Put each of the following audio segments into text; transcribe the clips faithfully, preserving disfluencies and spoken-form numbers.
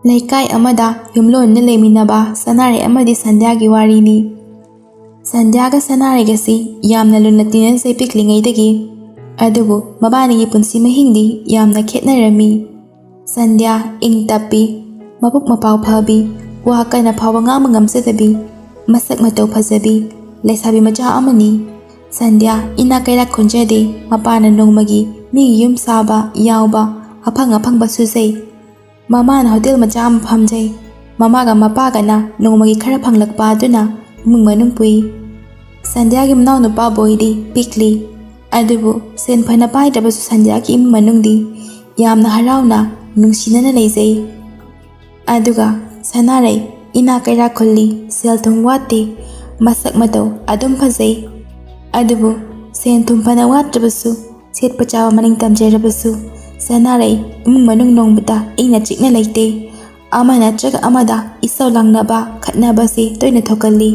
ꯂꯩꯀꯥꯏ ꯑꯃꯗ ꯌꯨꯝꯂꯣꯟꯅ ꯂꯩꯃꯤꯟꯅꯕ ꯁꯅꯥꯔꯩ ꯑꯃꯗꯤ ꯁꯟꯙ꯭ꯌꯥꯒꯤ ꯋꯥꯔꯤꯅꯤ꯫ ꯁꯟꯙ꯭ꯌꯥꯒ ꯁꯅꯥꯔꯩꯒꯁꯤ ꯌꯥꯝꯅ ꯂꯨꯅ ꯇꯤꯟꯅꯖꯩ ꯄꯤꯛꯂꯤꯉꯩꯗꯒꯤ꯫ ꯑꯗꯨꯕꯨ ꯃꯕꯥꯅꯤꯒꯤ ꯄꯨꯟꯁꯤ ꯃꯍꯤꯡꯗꯤ ꯌꯥꯝꯅ ꯈꯦꯠꯅꯔꯝꯃꯤ꯫ ꯁꯟꯙ꯭ꯌꯥ ꯏꯪ ꯇꯞꯄꯤ, ꯃꯕꯨꯛ ꯃꯄꯥꯎ ꯐꯕꯤ, ꯋꯥ ꯀꯟꯅ ꯐꯥꯎꯕ ꯉꯥꯡꯕ ꯉꯝꯖꯗꯕꯤ, ꯃꯁꯛ ꯃꯇꯧ ꯐꯖꯕꯤ, ꯂꯩꯁꯥꯕꯤ ꯃꯆꯥ ꯑꯃꯅꯤ꯫ ꯁꯟꯙ꯭ꯌꯥ ꯏꯅꯥꯛ ꯀꯩꯔꯥꯛ ꯈꯨꯟꯖꯗꯦ, ꯃꯄꯥꯅ ꯅꯣꯡꯃꯒꯤ ꯃꯤꯒꯤ ꯌꯨꯝ ꯁꯥꯕ ꯌꯥꯎꯕ, ꯑꯐꯪ ꯑꯐꯪꯕ ꯁꯨꯖꯩ꯫ ꯃꯃꯥꯅ ꯍꯣꯇꯦꯜ ꯃꯆꯥ ꯑꯃ ꯐꯝꯖꯩ꯫ ꯃꯃꯥꯒ ꯃꯄꯥꯒꯅ ꯅꯣꯡꯃꯒꯤ ꯈꯔ ꯐꯪꯂꯛꯄ ꯑꯗꯨꯅ ꯏꯃꯨꯡ ꯃꯅꯨꯡ ꯄꯨꯏ꯫ ꯁꯟꯙ꯭ꯌꯥꯒꯤ ꯃꯅꯥꯎ ꯅꯨꯄꯥ ꯕꯣꯏꯗꯤ ꯄꯤꯛꯂꯤ, ꯑꯗꯨꯕꯨ ꯁꯦꯟ ꯐꯅ ꯄꯥꯏꯗ꯭ꯔꯕꯁꯨ ꯁꯟꯙ꯭ꯌꯥꯒꯤ ꯏꯃꯨꯡ ꯃꯅꯨꯡꯗꯤ ꯌꯥꯝꯅ ꯍꯔꯥꯎꯅ ꯅꯨꯡꯁꯤꯅꯅ ꯂꯩꯖꯩ꯫ ꯑꯗꯨꯒ ꯁꯅꯥꯔꯩ ꯏꯅꯥꯛ ꯀꯩꯔꯥꯛ ꯈꯨꯜꯂꯤ, ꯁꯦꯜ ꯊꯨꯝ ꯋꯥꯠꯇꯦ, ꯃꯁꯛ ꯃꯇꯧ ꯑꯗꯨꯝ ꯐꯖꯩ꯫ ꯑꯗꯨꯕꯨ ꯁꯦꯟ ꯊꯨꯝ ꯐꯅ ꯋꯥꯠꯇ꯭ꯔꯕꯁꯨ, ꯁꯦꯠꯄ ꯆꯥꯕ ꯃꯅꯤꯡ ꯇꯝꯖꯔꯕꯁꯨ, ꯁꯅꯥꯔꯩ ꯏꯃꯨꯡ ꯃꯅꯨꯡ ꯅꯣꯡꯃꯇ ꯏꯪꯅ ꯆꯤꯛꯅ ꯂꯩꯇꯦ꯫ ꯑꯃ ꯅꯠꯇ꯭ꯔꯒ ꯑꯃꯗ ꯏꯁꯧ ꯂꯥꯡꯅꯕ, ꯈꯠꯅꯕꯁꯤ ꯇꯣꯏꯅ ꯊꯣꯛꯀꯜꯂꯤ꯫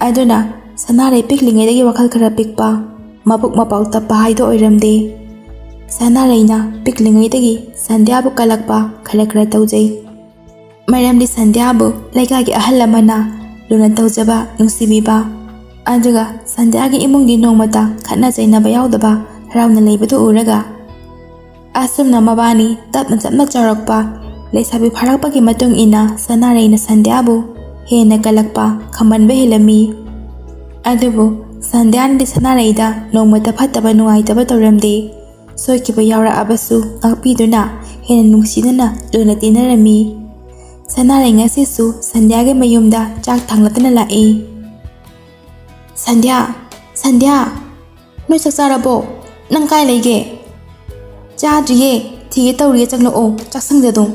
ꯑꯗꯨꯅ ꯁꯅꯥꯔꯩ ꯄꯤꯛꯂꯤꯉꯩꯗꯒꯤ ꯋꯥꯈꯜ ꯈꯔ ꯄꯤꯛꯄ, ꯃꯕꯨꯛ ꯃꯄꯥꯎ ꯇꯞꯄ ꯍꯥꯏꯗꯣ ꯑꯣꯏꯔꯝꯗꯦ꯫ ꯁꯅꯥꯔꯩꯅ ꯄꯤꯛꯂꯤꯉꯩꯗꯒꯤ ꯁꯟꯙ꯭ꯌꯥꯕꯨ ꯀꯜꯂꯛꯄ ꯈꯔ ꯈꯔ ꯇꯧꯖꯩ꯫ ꯃꯔꯝꯗꯤ ꯁꯟꯙ꯭ꯌꯥꯕꯨ ꯂꯩꯀꯥꯏꯒꯤ ꯑꯍꯜ ꯑꯃꯅ ꯂꯨꯅ ꯇꯧꯖꯕ, ꯅꯨꯡꯁꯤꯕꯤꯕ, ꯑꯗꯨꯒ ꯁꯟꯙ꯭ꯌꯥꯒꯤ ꯏꯃꯨꯡꯒꯤ ꯅꯣꯡꯃꯇ ꯈꯠꯅ ꯆꯩꯅꯕ ꯌꯥꯎꯗꯕ ꯍꯔꯥꯎꯅ ꯂꯩꯕꯗꯨ ꯎꯔꯒ, ꯑꯁꯨꯝꯅ ꯃꯕꯥꯅꯤ ꯇꯞꯅ ꯇꯞꯅ ꯆꯥꯎꯔꯛꯄ, ꯂꯩꯁꯥꯕꯤ ꯐꯥꯔꯛꯄꯒꯤ ꯃꯇꯨꯡ ꯏꯟꯅ ꯁꯅꯥꯔꯩꯅ ꯁꯟꯙ꯭ꯌꯥꯕꯨ ꯍꯦꯟꯅ ꯀꯜꯂꯛꯄ, ꯈꯝꯍꯟꯕ ꯍꯦꯜꯂꯝꯃꯤ꯫ ꯑꯗꯨꯕꯨ ꯁꯟꯙ꯭ꯌꯥꯅꯗꯤ ꯁꯅꯥꯔꯩꯗ ꯅꯣꯡꯃꯇ ꯐꯠꯇꯕ ꯅꯨꯡꯉꯥꯏꯇꯕ ꯇꯧꯔꯝꯗꯦ꯫ ꯁꯣꯏꯈꯤꯕ ꯌꯥꯎꯔꯛꯑꯕꯁꯨ ꯉꯥꯛꯄꯤꯗꯨꯅ ꯍꯦꯟꯅ ꯅꯨꯡꯁꯤꯅꯅ ꯂꯨꯅ ꯇꯤꯟꯅꯔꯝꯃꯤ꯫ ꯁꯅꯥꯔꯩ ꯉꯁꯤꯁꯨ ꯁꯟꯙ꯭ꯌꯥꯒꯤ ꯃꯌꯨꯝꯗ ꯆꯥꯛ ꯊꯥꯡꯂꯛꯇꯨꯅ ꯂꯥꯛꯏ꯫ "ꯁꯟꯙ꯭ꯌꯥ, ꯁꯟꯙ꯭ꯌꯥ, ꯅꯣꯏ ꯆꯥꯛ ꯆꯥꯔꯕꯣ? ꯅꯪ ꯀꯥꯏ ꯂꯩꯒꯦ?" "ꯆꯥꯗ꯭ꯔꯤꯌꯦ, ꯊꯤꯒꯦ ꯇꯧꯔꯤꯌꯦ, ꯆꯪꯂꯛꯑꯣ, ꯆꯥꯛꯁꯪꯗ ꯑꯗꯨꯝ꯫"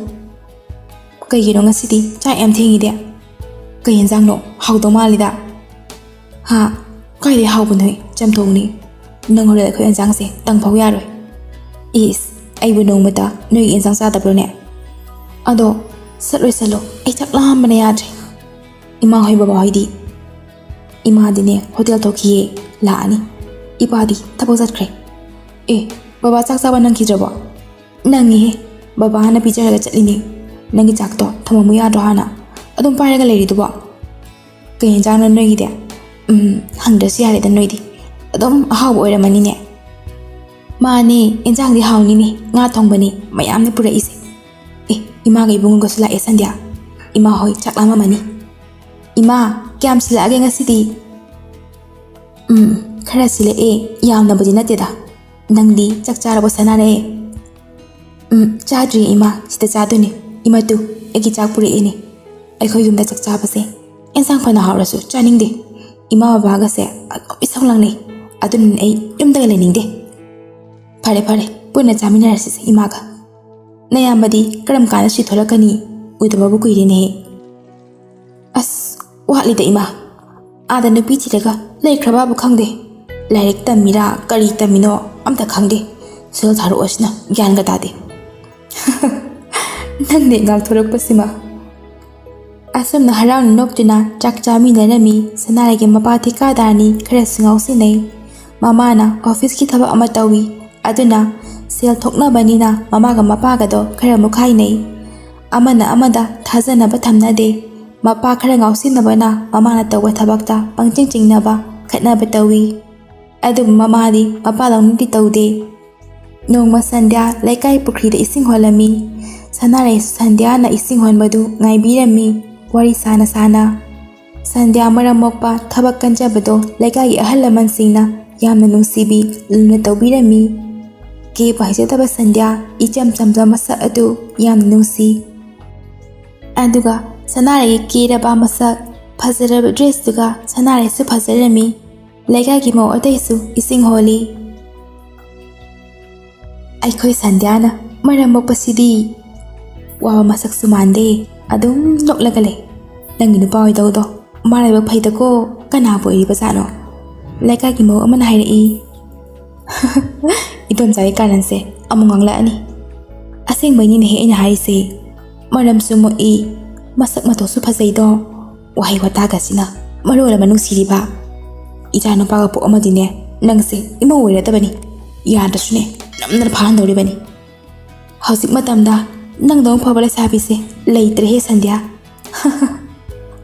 "ꯀꯩꯒꯤꯅꯣ ꯉꯁꯤꯗꯤ ꯆꯥꯛ ꯌꯥꯝ ꯊꯦꯡꯉꯤꯗꯤ? ꯀꯩ ꯌꯦꯟꯖꯥꯡꯅꯣ? ꯍꯥꯎꯗꯧ ꯃꯥꯜꯂꯤꯗ꯫" "ꯍꯥ? ꯀꯥꯏꯗꯩ ꯍꯥꯎꯕꯅꯣꯍꯦ? ꯆꯝꯊꯣꯡꯅꯤ꯫ ꯅꯪ ꯍꯣꯔꯦꯟ ꯑꯩꯈꯣꯏ ꯌꯦꯟꯖꯥꯡꯁꯦ ꯇꯪꯐꯧ ꯌꯥꯔꯣꯏ꯫" "ꯏꯁ, ꯑꯩꯕꯨ ꯅꯣꯡꯃꯇ ꯅꯣꯏꯒꯤ ꯌꯦꯟꯖꯥꯡ ꯆꯥꯗꯕ꯭ꯔꯣꯅꯦ? ꯑꯗꯣ ꯆꯠꯂꯣꯏ ꯆꯠꯂꯣ, ꯑꯩ ꯆꯥꯛ ꯂꯥꯝꯕꯅ ꯌꯥꯗ꯭ꯔꯦ꯫" "ꯏꯃꯥ ꯍꯣꯏ ꯕꯕꯥ ꯍꯣꯏꯗꯤ?" "ꯏꯃꯥꯗꯤꯅꯦ ꯍꯣꯇꯦꯜ ꯊꯣꯛꯈꯤꯌꯦ, ꯂꯥꯛꯑꯅꯤ꯫ ꯏꯄꯥꯗꯤ ꯊꯕꯛ ꯆꯠꯈ꯭ꯔꯦ꯫" "ꯑꯦ, ꯕꯕꯥ ꯆꯥꯛ ꯆꯥꯕ ꯅꯪꯈꯤꯗ꯭ꯔꯕꯣ?" "ꯅꯪꯉꯤꯍꯦ, ꯕꯕꯥꯅ ꯄꯤꯖꯔꯒ ꯆꯠꯂꯤꯅꯦ꯫ ꯅꯪꯒꯤ ꯆꯥꯛꯇꯣ ꯊꯝꯃꯝꯃꯨ ꯌꯥꯗ꯭ꯔꯣ ꯍꯥꯟꯅ? ꯑꯗꯨꯝ ꯄꯥꯏꯔꯒ ꯂꯩꯔꯤꯗꯨꯕꯣ? ꯀꯩ ꯌꯦꯟꯖꯥꯡꯅꯣ ꯅꯣꯏꯒꯤꯗꯤ? ꯎꯝ, ꯍꯪꯗ꯭ꯔꯁꯨ ꯌꯥꯔꯦꯗ ꯅꯣꯏꯗꯤ꯫ ꯑꯗꯨꯝ ꯑꯍꯥꯎꯕ ꯑꯣꯏꯔꯝꯃꯅꯤꯅꯦ꯫ ꯃꯥꯅꯦ, ꯌꯦꯟꯖꯥꯡꯗꯤ ꯍꯥꯎꯅꯤꯅꯦ꯫ ꯉꯥ ꯊꯣꯡꯕꯅꯤ ꯃꯌꯥꯝꯅ ꯄꯨꯔꯛꯏꯁꯦ꯫ ꯑꯦ, ꯏꯃꯥꯒ ꯏꯕꯨꯡꯒꯁꯨ ꯂꯥꯛꯑꯦ ꯁꯟꯗ꯭ꯌꯥ꯫ ꯏꯃꯥ ꯍꯣꯏ ꯆꯥꯛ ꯂꯥꯝꯃꯝꯃꯅꯤ꯫ ꯏꯃꯥ, ꯀꯌꯥꯝ ꯁꯤꯜꯂꯛꯑꯒꯦ ꯉꯁꯤꯗꯤ? ꯎꯝ, ꯈꯔ ꯁꯤꯜꯂꯛꯑꯦ, ꯌꯥꯝꯅꯕꯨꯗꯤ ꯅꯠꯇꯦꯗ꯫ ꯅꯪꯗꯤ ꯆꯥꯛ ꯆꯥꯔꯕꯣ ꯁꯅꯥꯔꯩ? ꯎꯝ, ꯆꯥꯗ꯭ꯔꯤ ꯏꯃꯥ, ꯁꯤꯗ ꯆꯥꯗꯣꯏꯅꯦ꯫ ꯏꯃꯥ ꯇꯨ, ꯑꯩꯒꯤ ꯆꯥꯛ ꯄꯨꯔꯛꯏꯅꯦ꯫ ꯑꯩꯈꯣꯏ ꯌꯨꯝꯗ ꯆꯥꯛ ꯆꯥꯕꯁꯦ ꯑꯦꯟꯁꯥꯡ ꯐꯅ ꯍꯥꯎꯔꯁꯨ ꯆꯥꯅꯤꯡꯗꯦ꯫ ꯏꯃꯥ ꯕꯕꯥꯒꯁꯦ ꯑꯗꯨꯝ ꯏꯁꯧ ꯂꯥꯡꯅꯩ꯫ ꯑꯗꯨꯅꯅꯦ ꯑꯩ ꯌꯨꯝꯗꯒ ꯂꯩꯅꯤꯡꯗꯦ꯫ ꯐꯔꯦ ꯐꯔꯦ, ꯄꯨꯟꯅ ꯆꯥꯃꯤꯟꯅꯔꯁꯤꯁꯦ ꯏꯃꯥꯒ꯫ ꯅꯌꯥꯝꯕꯗꯤ ꯀꯔꯝ ꯀꯥꯟꯗ ꯁꯤ ꯊꯣꯛꯂꯛꯀꯅꯤ? ꯎꯗꯕꯕꯨ ꯀꯨꯏꯔꯦꯅꯦꯍꯦ꯫ ꯑꯁ, ꯋꯥꯠꯂꯤꯗ ꯏꯃꯥ꯫ ꯑꯥꯗ ꯅꯨꯄꯤ ꯊꯤꯔꯒ ꯂꯩꯈ꯭ꯔꯕꯕꯨ ꯈꯪꯗꯦ꯫ ꯂꯥꯏꯔꯤꯛ ꯇꯝꯃꯤꯔꯥ ꯀꯔꯤ ꯇꯝꯃꯤꯅꯣ ꯑꯝꯇ ꯈꯪꯗꯦ꯫ ꯁꯦꯜ ꯊꯥꯔꯛꯑꯣꯁꯤꯅ ꯒ꯭ꯌꯥꯟꯒ ꯇꯥꯗꯦ꯫ ꯅꯪꯅꯦ ꯉꯥꯡꯊꯣꯔꯛꯄꯁꯤꯃ꯫ ꯑꯁꯨꯝꯅ ꯍꯔꯥꯎꯅ ꯅꯣꯛꯇꯨꯅ ꯆꯥꯛ ꯆꯥꯃꯤꯟꯅꯔꯝꯃꯤ꯫ ꯁꯅꯥꯔꯩꯒꯤ ꯃꯄꯥ ꯊꯤꯀꯥꯗꯥꯔꯅꯤ ꯈꯔꯁꯨ ꯉꯥꯎꯁꯤꯟꯅꯩ꯫ ꯃꯃꯥꯅ ꯑꯣꯐꯤꯁꯀꯤ ꯊꯕꯛ ꯑꯃ ꯇꯧꯏ꯫ ꯑꯗꯨꯅ ꯁꯦꯜ ꯊꯣꯛꯅꯕꯅꯤꯅ ꯃꯃꯥꯒ ꯃꯄꯥꯒꯗꯣ ꯈꯔ ꯃꯨꯈꯥꯏꯅꯩ꯫ ꯑꯃꯅ ꯑꯃꯗ ꯊꯥꯖꯅꯕ ꯊꯝꯅꯗꯦ꯫ ꯃꯄꯥ ꯈꯔ ꯉꯥꯎꯁꯤꯟꯅꯕꯅ ꯃꯃꯥꯅ ꯇꯧꯕ ꯊꯕꯛꯇ ꯄꯪꯆꯤꯡ ꯆꯤꯡꯅꯕ, ꯈꯠꯅꯕ ꯇꯧꯏ꯫ ꯑꯗꯨꯕꯨ ꯃꯃꯥꯗꯤ ꯃꯄꯥꯗꯧꯅꯗꯤ ꯇꯧꯗꯦ꯫ ꯅꯣꯡꯃ ꯁꯟꯙ꯭ꯌꯥ ꯂꯩꯀꯥꯏ ꯄꯨꯈ꯭ꯔꯤꯗ ꯏꯁꯤꯡ ꯍꯣꯜꯂꯝꯃꯤ꯫ ꯁꯅꯥꯔꯩꯁꯨ ꯁꯟꯙ꯭ꯌꯥꯅ ꯏꯁꯤꯡ ꯍꯣꯟꯕꯗꯨ ꯉꯥꯏꯕꯤꯔꯝꯃꯤ꯫ ꯋꯥꯔꯤ ꯁꯥꯅ ꯁꯥꯅ ꯁꯟꯙ꯭ꯌꯥ ꯃꯔꯝ ꯃꯣꯛꯄ, ꯊꯕꯛ ꯀꯟꯖꯕꯗꯣ ꯂꯩꯀꯥꯏꯒꯤ ꯑꯍꯜ ꯂꯃꯟꯁꯤꯡꯅ ꯌꯥꯝꯅ ꯅꯨꯡꯁꯤꯕꯤ, ꯂꯨꯅ ꯇꯧꯕꯤꯔꯝꯃꯤ꯫ ꯀꯦꯕ ꯍꯩꯖꯗꯕ ꯁꯟꯙ꯭ꯌꯥ ꯏꯆꯝ ꯆꯝꯕ ꯃꯁꯛ ꯑꯗꯨ ꯌꯥꯝꯅ ꯅꯨꯡꯁꯤ꯫ ꯑꯗꯨꯒ ꯁꯅꯥꯔꯩꯒꯤ ꯀꯦꯔꯕ ꯃꯁꯛ, ꯐꯖꯔꯕ ꯗ꯭ꯔꯦꯁꯇꯨꯒ ꯁꯅꯥꯔꯩꯁꯨ ꯐꯖꯔꯝꯃꯤ꯫ ꯂꯩꯀꯥꯏꯒꯤ ꯃꯧ ꯑꯇꯩꯁꯨ ꯏꯁꯤꯡ ꯍꯣꯜꯂꯤ꯫ ꯑꯩꯈꯣꯏ ꯁꯟꯙ꯭ꯌꯥꯅ ꯃꯔꯝ ꯃꯣꯛꯄꯁꯤꯗꯤ꯫ ꯋꯥꯕ ꯃꯁꯛꯁꯨ ꯃꯥꯟꯗꯦ, ꯑꯗꯨꯝ ꯅꯣꯛꯂꯒ ꯂꯩ꯫ ꯅꯪꯒꯤ ꯅꯨꯄꯥ ꯑꯣꯏꯗꯧꯗꯣ ꯃꯔꯥꯏꯕꯛ ꯐꯩꯗꯀꯣ, ꯀꯅꯥꯕꯨ ꯑꯣꯏꯔꯤꯕꯖꯥꯠꯅꯣ? ꯂꯩꯀꯥꯏꯒꯤ ꯃꯧ ꯑꯃꯅ ꯍꯥꯏꯔꯛꯏ꯫ ꯏꯗꯣꯝꯆꯥꯒꯤ ꯀꯥꯔꯟꯁꯦ ꯑꯃꯨꯛ ꯉꯥꯡꯂꯛꯑꯅꯤ꯫ ꯑꯁꯦꯡꯕꯩꯅꯤꯅꯦꯍꯦ ꯑꯩꯅ ꯍꯥꯏꯔꯤꯁꯦ꯫ ꯃꯔꯝꯁꯨ ꯃꯣꯛꯏ, ꯃꯁꯛ ꯃꯇꯧꯁꯨ ꯐꯖꯩꯗꯣ꯫ ꯋꯥꯍꯩ ꯋꯥꯇꯥꯒꯁꯤꯅ ꯃꯔꯣꯜ ꯑꯃ ꯅꯨꯡꯁꯤꯔꯤꯕ꯫ ꯏꯆꯥ ꯅꯨꯄꯥꯒ ꯄꯣꯛꯑꯝꯃꯗꯤꯅꯦ, ꯅꯪꯁꯦ ꯏꯃꯧ ꯑꯣꯏꯔꯗꯕꯅꯤ꯫ ꯌꯥꯗ꯭ꯔꯁꯨꯅꯦ, ꯅꯝꯗꯅ ꯐꯥꯍꯟꯗꯧꯔꯤꯕꯅꯤ꯫ ꯍꯧꯖꯤꯛ ꯃꯇꯝꯗ ꯅꯪꯗꯧ ꯐꯕ ꯂꯩꯁꯥꯕꯤꯁꯦ ꯂꯩꯇ꯭ꯔꯦꯍꯦ ꯁꯟꯙ꯭ꯌꯥ꯫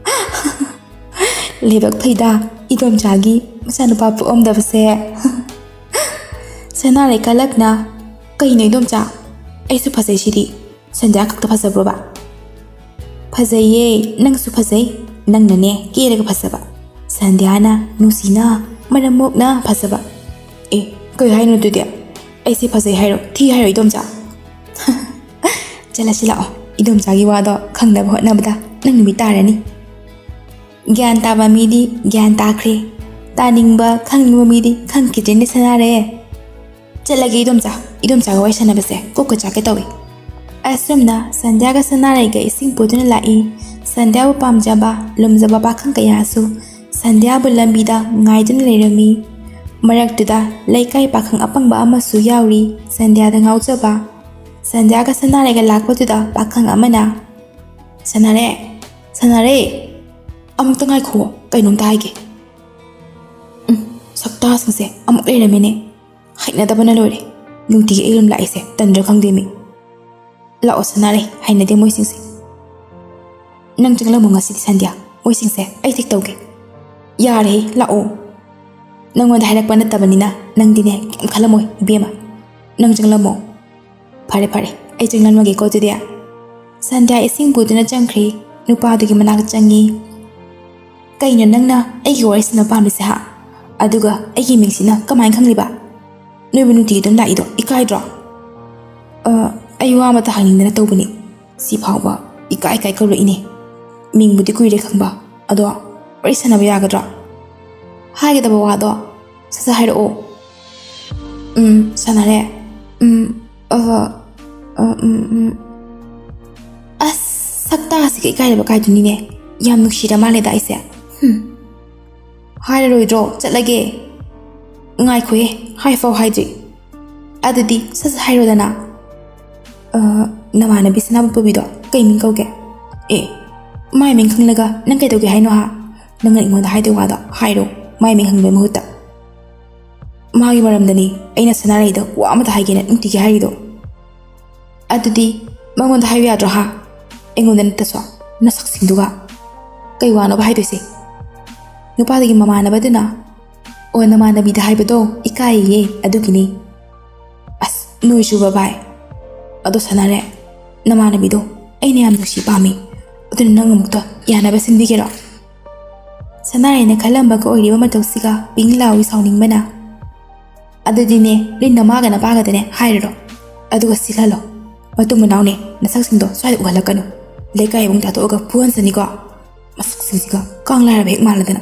ꯂꯥꯏꯕꯛ ꯐꯩꯗ ꯏꯗꯣꯝꯆꯥꯒꯤ ꯃꯆꯥꯅꯨꯄꯥ ꯄꯣꯛꯑꯝꯗꯕꯁꯦ꯫ ꯁꯅꯥꯔꯩ ꯀꯂꯛꯅ, "ꯀꯩꯅꯣ ꯏꯗꯣꯝꯆꯥ? ꯑꯩꯁꯨ ꯐꯖꯩꯁꯤꯗꯤ꯫ ꯁꯟꯙ꯭ꯌꯥ ꯈꯛꯇ ꯐꯖꯕ꯭ꯔꯣꯕ?" "ꯐꯖꯩꯌꯦ, ꯅꯪꯁꯨ ꯐꯖꯩ꯫ ꯅꯪꯅꯅꯦ ꯀꯦꯔꯒ ꯐꯖꯕ, ꯁꯟꯙ꯭ꯌꯥꯅ ꯅꯨꯡꯁꯤꯅ ꯃꯔꯝ ꯃꯣꯛꯅ ꯐꯖꯕ꯫ ꯑꯦ, ꯀꯩ ꯍꯥꯏꯅꯣ ꯑꯗꯨꯗꯤ? ꯑꯩꯁꯦ ꯐꯖꯩ ꯍꯥꯏꯔꯣ, ꯊꯤ ꯍꯥꯏꯔꯣ ꯏꯗꯣꯝꯆꯥ?" "ꯆꯠꯂꯁꯤ ꯂꯥꯛꯑꯣ, ꯏꯗꯣꯝꯆꯥꯒꯤ ꯋꯥꯗꯣ ꯈꯪꯅꯕ ꯍꯣꯠꯅꯕꯗ ꯅꯪ ꯅꯨꯃꯤꯠ ꯇꯥꯔꯅꯤ꯫ ꯒ꯭ꯌꯥꯟ ꯇꯥꯕ ꯃꯤꯗꯤ ꯒ꯭ꯌꯥꯟ ꯇꯥꯈ꯭ꯔꯦ, ꯇꯥꯅꯤꯡꯕ ꯈꯪꯅꯤꯡꯕ ꯃꯤꯗꯤ ꯈꯪꯈꯤꯗ꯭ꯔꯦꯅꯦ ꯁꯅꯥꯔꯦ꯫ ꯆꯠꯂꯒꯦ ꯏꯗꯣꯝꯆꯥ, ꯏꯗꯣꯝꯆꯥꯒ ꯋꯥꯔꯤ ꯁꯥꯟꯅꯕꯁꯦ ꯀꯣꯛꯀ ꯆꯥꯛꯀꯦ ꯇꯧꯏ꯫" ꯑꯁꯨꯝꯅ ꯁꯟꯙ꯭ꯌꯥꯒ ꯁꯅꯥꯔꯩꯒ ꯏꯁꯤꯡ ꯄꯨꯗꯨꯅ ꯂꯥꯛꯏ꯫ ꯁꯟꯙ꯭ꯌꯥꯕꯨ ꯄꯥꯝꯖꯕ ꯂꯨꯝꯖꯕ ꯄꯥꯈꯪ ꯀꯌꯥꯁꯨ ꯁꯟꯙ꯭ꯌꯥꯕꯨ ꯂꯝꯕꯤꯗ ꯉꯥꯏꯗꯨꯅ ꯂꯩꯔꯝꯃꯤ꯫ ꯃꯔꯛꯇꯨꯗ ꯂꯩꯀꯥꯏ ꯄꯥꯈꯪ ꯑꯄꯪꯕ ꯑꯃꯁꯨ ꯌꯥꯎꯔꯤ ꯁꯟꯙ꯭ꯌꯥꯗ ꯉꯥꯎꯖꯕ꯫ ꯁꯟꯙ꯭ꯌꯥꯒ ꯁꯅꯥꯔꯩꯒ ꯂꯥꯛꯄꯗꯨꯗ ꯄꯥꯈꯪ ꯑꯃꯅ, "ꯁꯅꯥꯔꯦ, ꯁꯅꯥꯔꯦ, ꯑꯃꯨꯛꯇ ꯉꯥꯏꯈꯣ, ꯀꯩꯅꯣꯝꯇ ꯍꯥꯏꯒꯦ꯫" ꯎꯝ, ꯁꯛꯇꯥꯁꯤꯡꯁꯦ ꯑꯃꯨꯛ ꯂꯩꯔꯝꯃꯦꯅꯦ꯫ ꯍꯩꯅꯗꯕꯅ ꯂꯣꯏꯔꯦ꯫ ꯅꯨꯡꯇꯤꯒꯤ ꯑꯩ ꯌꯨꯝ ꯂꯥꯛꯏꯁꯦ ꯇꯟꯗ꯭ꯔꯥ ꯈꯪꯗꯦ ꯃꯤ꯫ ꯂꯥꯛꯑꯣ ꯁꯅꯥꯔꯩ, ꯍꯩꯅꯗꯦ ꯃꯣꯏꯁꯤꯡꯁꯦ꯫ ꯅꯪ ꯆꯪꯂꯝꯃꯣ ꯉꯁꯤꯗꯤ ꯁꯟꯙ꯭ꯌꯥ, ꯃꯣꯏꯁꯤꯡꯁꯦ ꯑꯩ ꯆꯦꯛ ꯇꯧꯒꯦ꯫ ꯌꯥꯔꯦꯍꯦ, ꯂꯥꯛꯑꯣ꯫ ꯅꯪꯉꯣꯟꯗ ꯍꯥꯏꯔꯛꯄ ꯅꯠꯇꯕꯅꯤꯅ ꯅꯪꯗꯤꯅꯦ ꯀꯩꯝ ꯈꯜꯂꯝꯃꯣꯏ ꯏꯕꯦꯝꯃ꯫ ꯅꯪ ꯆꯪꯂꯝꯃꯣ꯫ ꯐꯔꯦ ꯐꯔꯦ, ꯑꯩ ꯆꯪꯂꯝꯃꯒꯦꯀꯣ ꯑꯗꯨꯗꯤ꯫ ꯁꯟꯙ꯭ꯌꯥ ꯏꯁꯤꯡ ꯄꯨꯗꯨꯅ ꯆꯪꯈ꯭ꯔꯤ꯫ ꯅꯨꯄꯥꯗꯨꯒꯤ ꯃꯅꯥꯛꯇ ꯆꯪꯉꯤ꯫ "ꯀꯩꯅꯣ ꯅꯪꯅ ꯑꯩꯒꯤ ꯋꯥꯔꯤ ꯁꯥꯟꯅꯕ ꯄꯥꯝꯃꯤꯁꯦ ꯍꯥ? ꯑꯗꯨꯒ ꯑꯩꯒꯤ ꯃꯤꯡꯁꯤꯅ ꯀꯃꯥꯏꯅ ꯈꯪꯂꯤꯕ? ꯅꯣꯏꯕꯨ ꯅꯨꯡꯇꯤꯒꯤ ꯑꯗꯨꯝ ꯂꯥꯛꯏꯗꯣ ꯏꯀꯥꯏꯗ꯭ꯔꯣ?" "ꯑ, ꯑꯩ ꯋꯥ ꯑꯃꯇ ꯍꯪꯅꯤꯡꯗꯅ ꯇꯧꯕꯅꯤ꯫ ꯁꯤ ꯐꯥꯎꯕ ꯏꯀꯥꯏ ꯏꯀꯥꯏ ꯀꯧꯔꯛꯏꯅꯦ꯫ ꯃꯤꯡꯕꯨꯗꯤ ꯀꯨꯏꯔꯦ ꯈꯪꯕ, ꯑꯗꯣ ꯋꯥꯔꯤ ꯁꯥꯟꯅꯕ ꯌꯥꯒꯗ꯭ꯔꯣ? ꯍꯥꯏꯒꯗꯕ ꯋꯥꯗꯣ ꯁꯠ ꯁꯠ ꯍꯥꯏꯔꯛꯑꯣ꯫" "ꯎꯝ, ꯁꯥꯟꯅꯔꯦ꯫ ꯎꯝ, ꯑ, ꯑ, ꯎꯝ, ꯎꯝ꯫ ꯑꯁ, ꯁꯛꯇꯥꯁꯤꯒ ꯏꯀꯥꯏꯔꯕ ꯀꯥꯏꯗꯨꯅꯤꯅꯦ꯫ ꯌꯥꯝ ꯅꯨꯡꯁꯤꯔ ꯃꯥꯜꯂꯦꯗ ꯑꯩꯁꯦ꯫ ꯍꯨꯝ꯫ ꯍꯥꯏꯔꯔꯣꯏꯗ꯭ꯔꯣ? ꯆꯠꯂꯒꯦ꯫" "ꯉꯥꯏꯈꯣꯍꯦ, ꯍꯥꯏꯐꯥꯎ ꯍꯥꯏꯗ꯭ꯔꯤ꯫ ꯑꯗꯨꯗꯤ ꯁꯠ ꯁꯠ ꯍꯥꯏꯔꯣꯗꯅ꯫" "ꯑ, ꯅꯃꯥꯟꯅꯕꯤ ꯁꯅꯥꯄꯣꯕꯤꯗꯣ ꯀꯩ ꯃꯤꯡ ꯀꯧꯒꯦ?" "ꯑꯦ, ꯃꯥꯏ ꯃꯤꯡ ꯈꯪꯂꯒ ꯅꯪ ꯀꯩꯗꯧꯒꯦ ꯍꯥꯏꯅꯣ ꯍꯥ? ꯅꯪꯅ ꯑꯩꯉꯣꯟꯗ ꯍꯥꯏꯗꯣꯏ ꯋꯥꯗꯣ ꯍꯥꯏꯔꯣ, ꯃꯥꯏ ꯃꯤꯡ ꯍꯪꯕꯩ ꯃꯍꯨꯠꯇ꯫ ꯃꯥꯒꯤ ꯃꯔꯝꯗꯅꯤ ꯑꯩꯅ ꯁꯅꯥꯔꯩꯗ ꯋꯥ ꯑꯃꯇ ꯍꯥꯏꯒꯦꯅ ꯅꯨꯡꯇꯤꯒꯤ ꯍꯥꯏꯔꯤꯗꯣ꯫" "ꯑꯗꯨꯗꯤ ꯃꯉꯣꯟꯗ ꯍꯥꯏꯕ ꯌꯥꯗ꯭ꯔꯣ ꯍꯥ? ꯑꯩꯉꯣꯟꯗ ꯅꯠꯇꯁꯨ, ꯅꯁꯛꯁꯤꯡꯗꯨꯒ꯫ ꯀꯩ ꯋꯥꯅꯣꯕ ꯍꯥꯏꯗꯣꯏꯁꯦ? ꯅꯨꯄꯥꯗꯨꯒꯤ ꯃꯃꯥꯟꯅꯕꯗꯨꯅ, ꯑꯣ, ꯅꯃꯥꯟꯅꯕꯤꯗ ꯍꯥꯏꯕꯗꯣ ꯏꯀꯥꯏꯌꯦ, ꯑꯗꯨꯒꯤꯅꯤ꯫ ꯑꯁ, ꯅꯣꯏꯁꯨꯕ ꯚꯥꯏ꯫ ꯑꯗꯣ ꯁꯥꯟꯅꯔꯦ, ꯅꯃꯥꯟꯅꯕꯤꯗꯣ ꯑꯩꯅ ꯌꯥꯝ ꯅꯨꯡꯁꯤ ꯄꯥꯝꯃꯤ, ꯑꯗꯨꯅ ꯅꯪ ꯑꯃꯨꯛꯇ ꯌꯥꯅꯕ ꯁꯤꯟꯕꯤꯒꯦꯔꯣ? ꯁꯅꯥꯔꯩꯅ ꯈꯜꯂꯝꯕꯒ ꯑꯣꯏꯔꯤꯕ ꯃꯇꯧꯁꯤꯒ ꯄꯤꯡ ꯂꯥꯎꯏ ꯁꯥꯎꯅꯤꯡꯕꯅ꯫ ꯑꯗꯨꯗꯤꯅꯦ, ꯅꯣꯏ ꯅꯃꯥꯒ ꯅꯄꯥꯒꯗꯅꯦ ꯍꯥꯏꯔꯨꯔꯣ, ꯑꯗꯨꯒ ꯁꯤꯜꯍꯜꯂꯣ꯫ ꯃꯇꯨꯡ ꯃꯅꯥꯎꯅꯦ, ꯅꯁꯛꯁꯤꯡꯗꯣ ꯁ꯭ꯋꯥꯏꯗ ꯎꯍꯜꯂꯛꯀꯅꯨ꯫ ꯂꯩꯀꯥꯏ ꯑꯃꯨꯛ ꯊꯥꯗꯣꯛꯑꯒ ꯐꯨꯍꯟꯁꯅꯤꯀꯣ꯫ ꯃꯁꯛꯁꯤꯡꯁꯤꯒ ꯀꯥꯡ ꯂꯥꯏꯔꯕ ꯍꯦꯛ ꯃꯥꯜꯂꯗꯅ꯫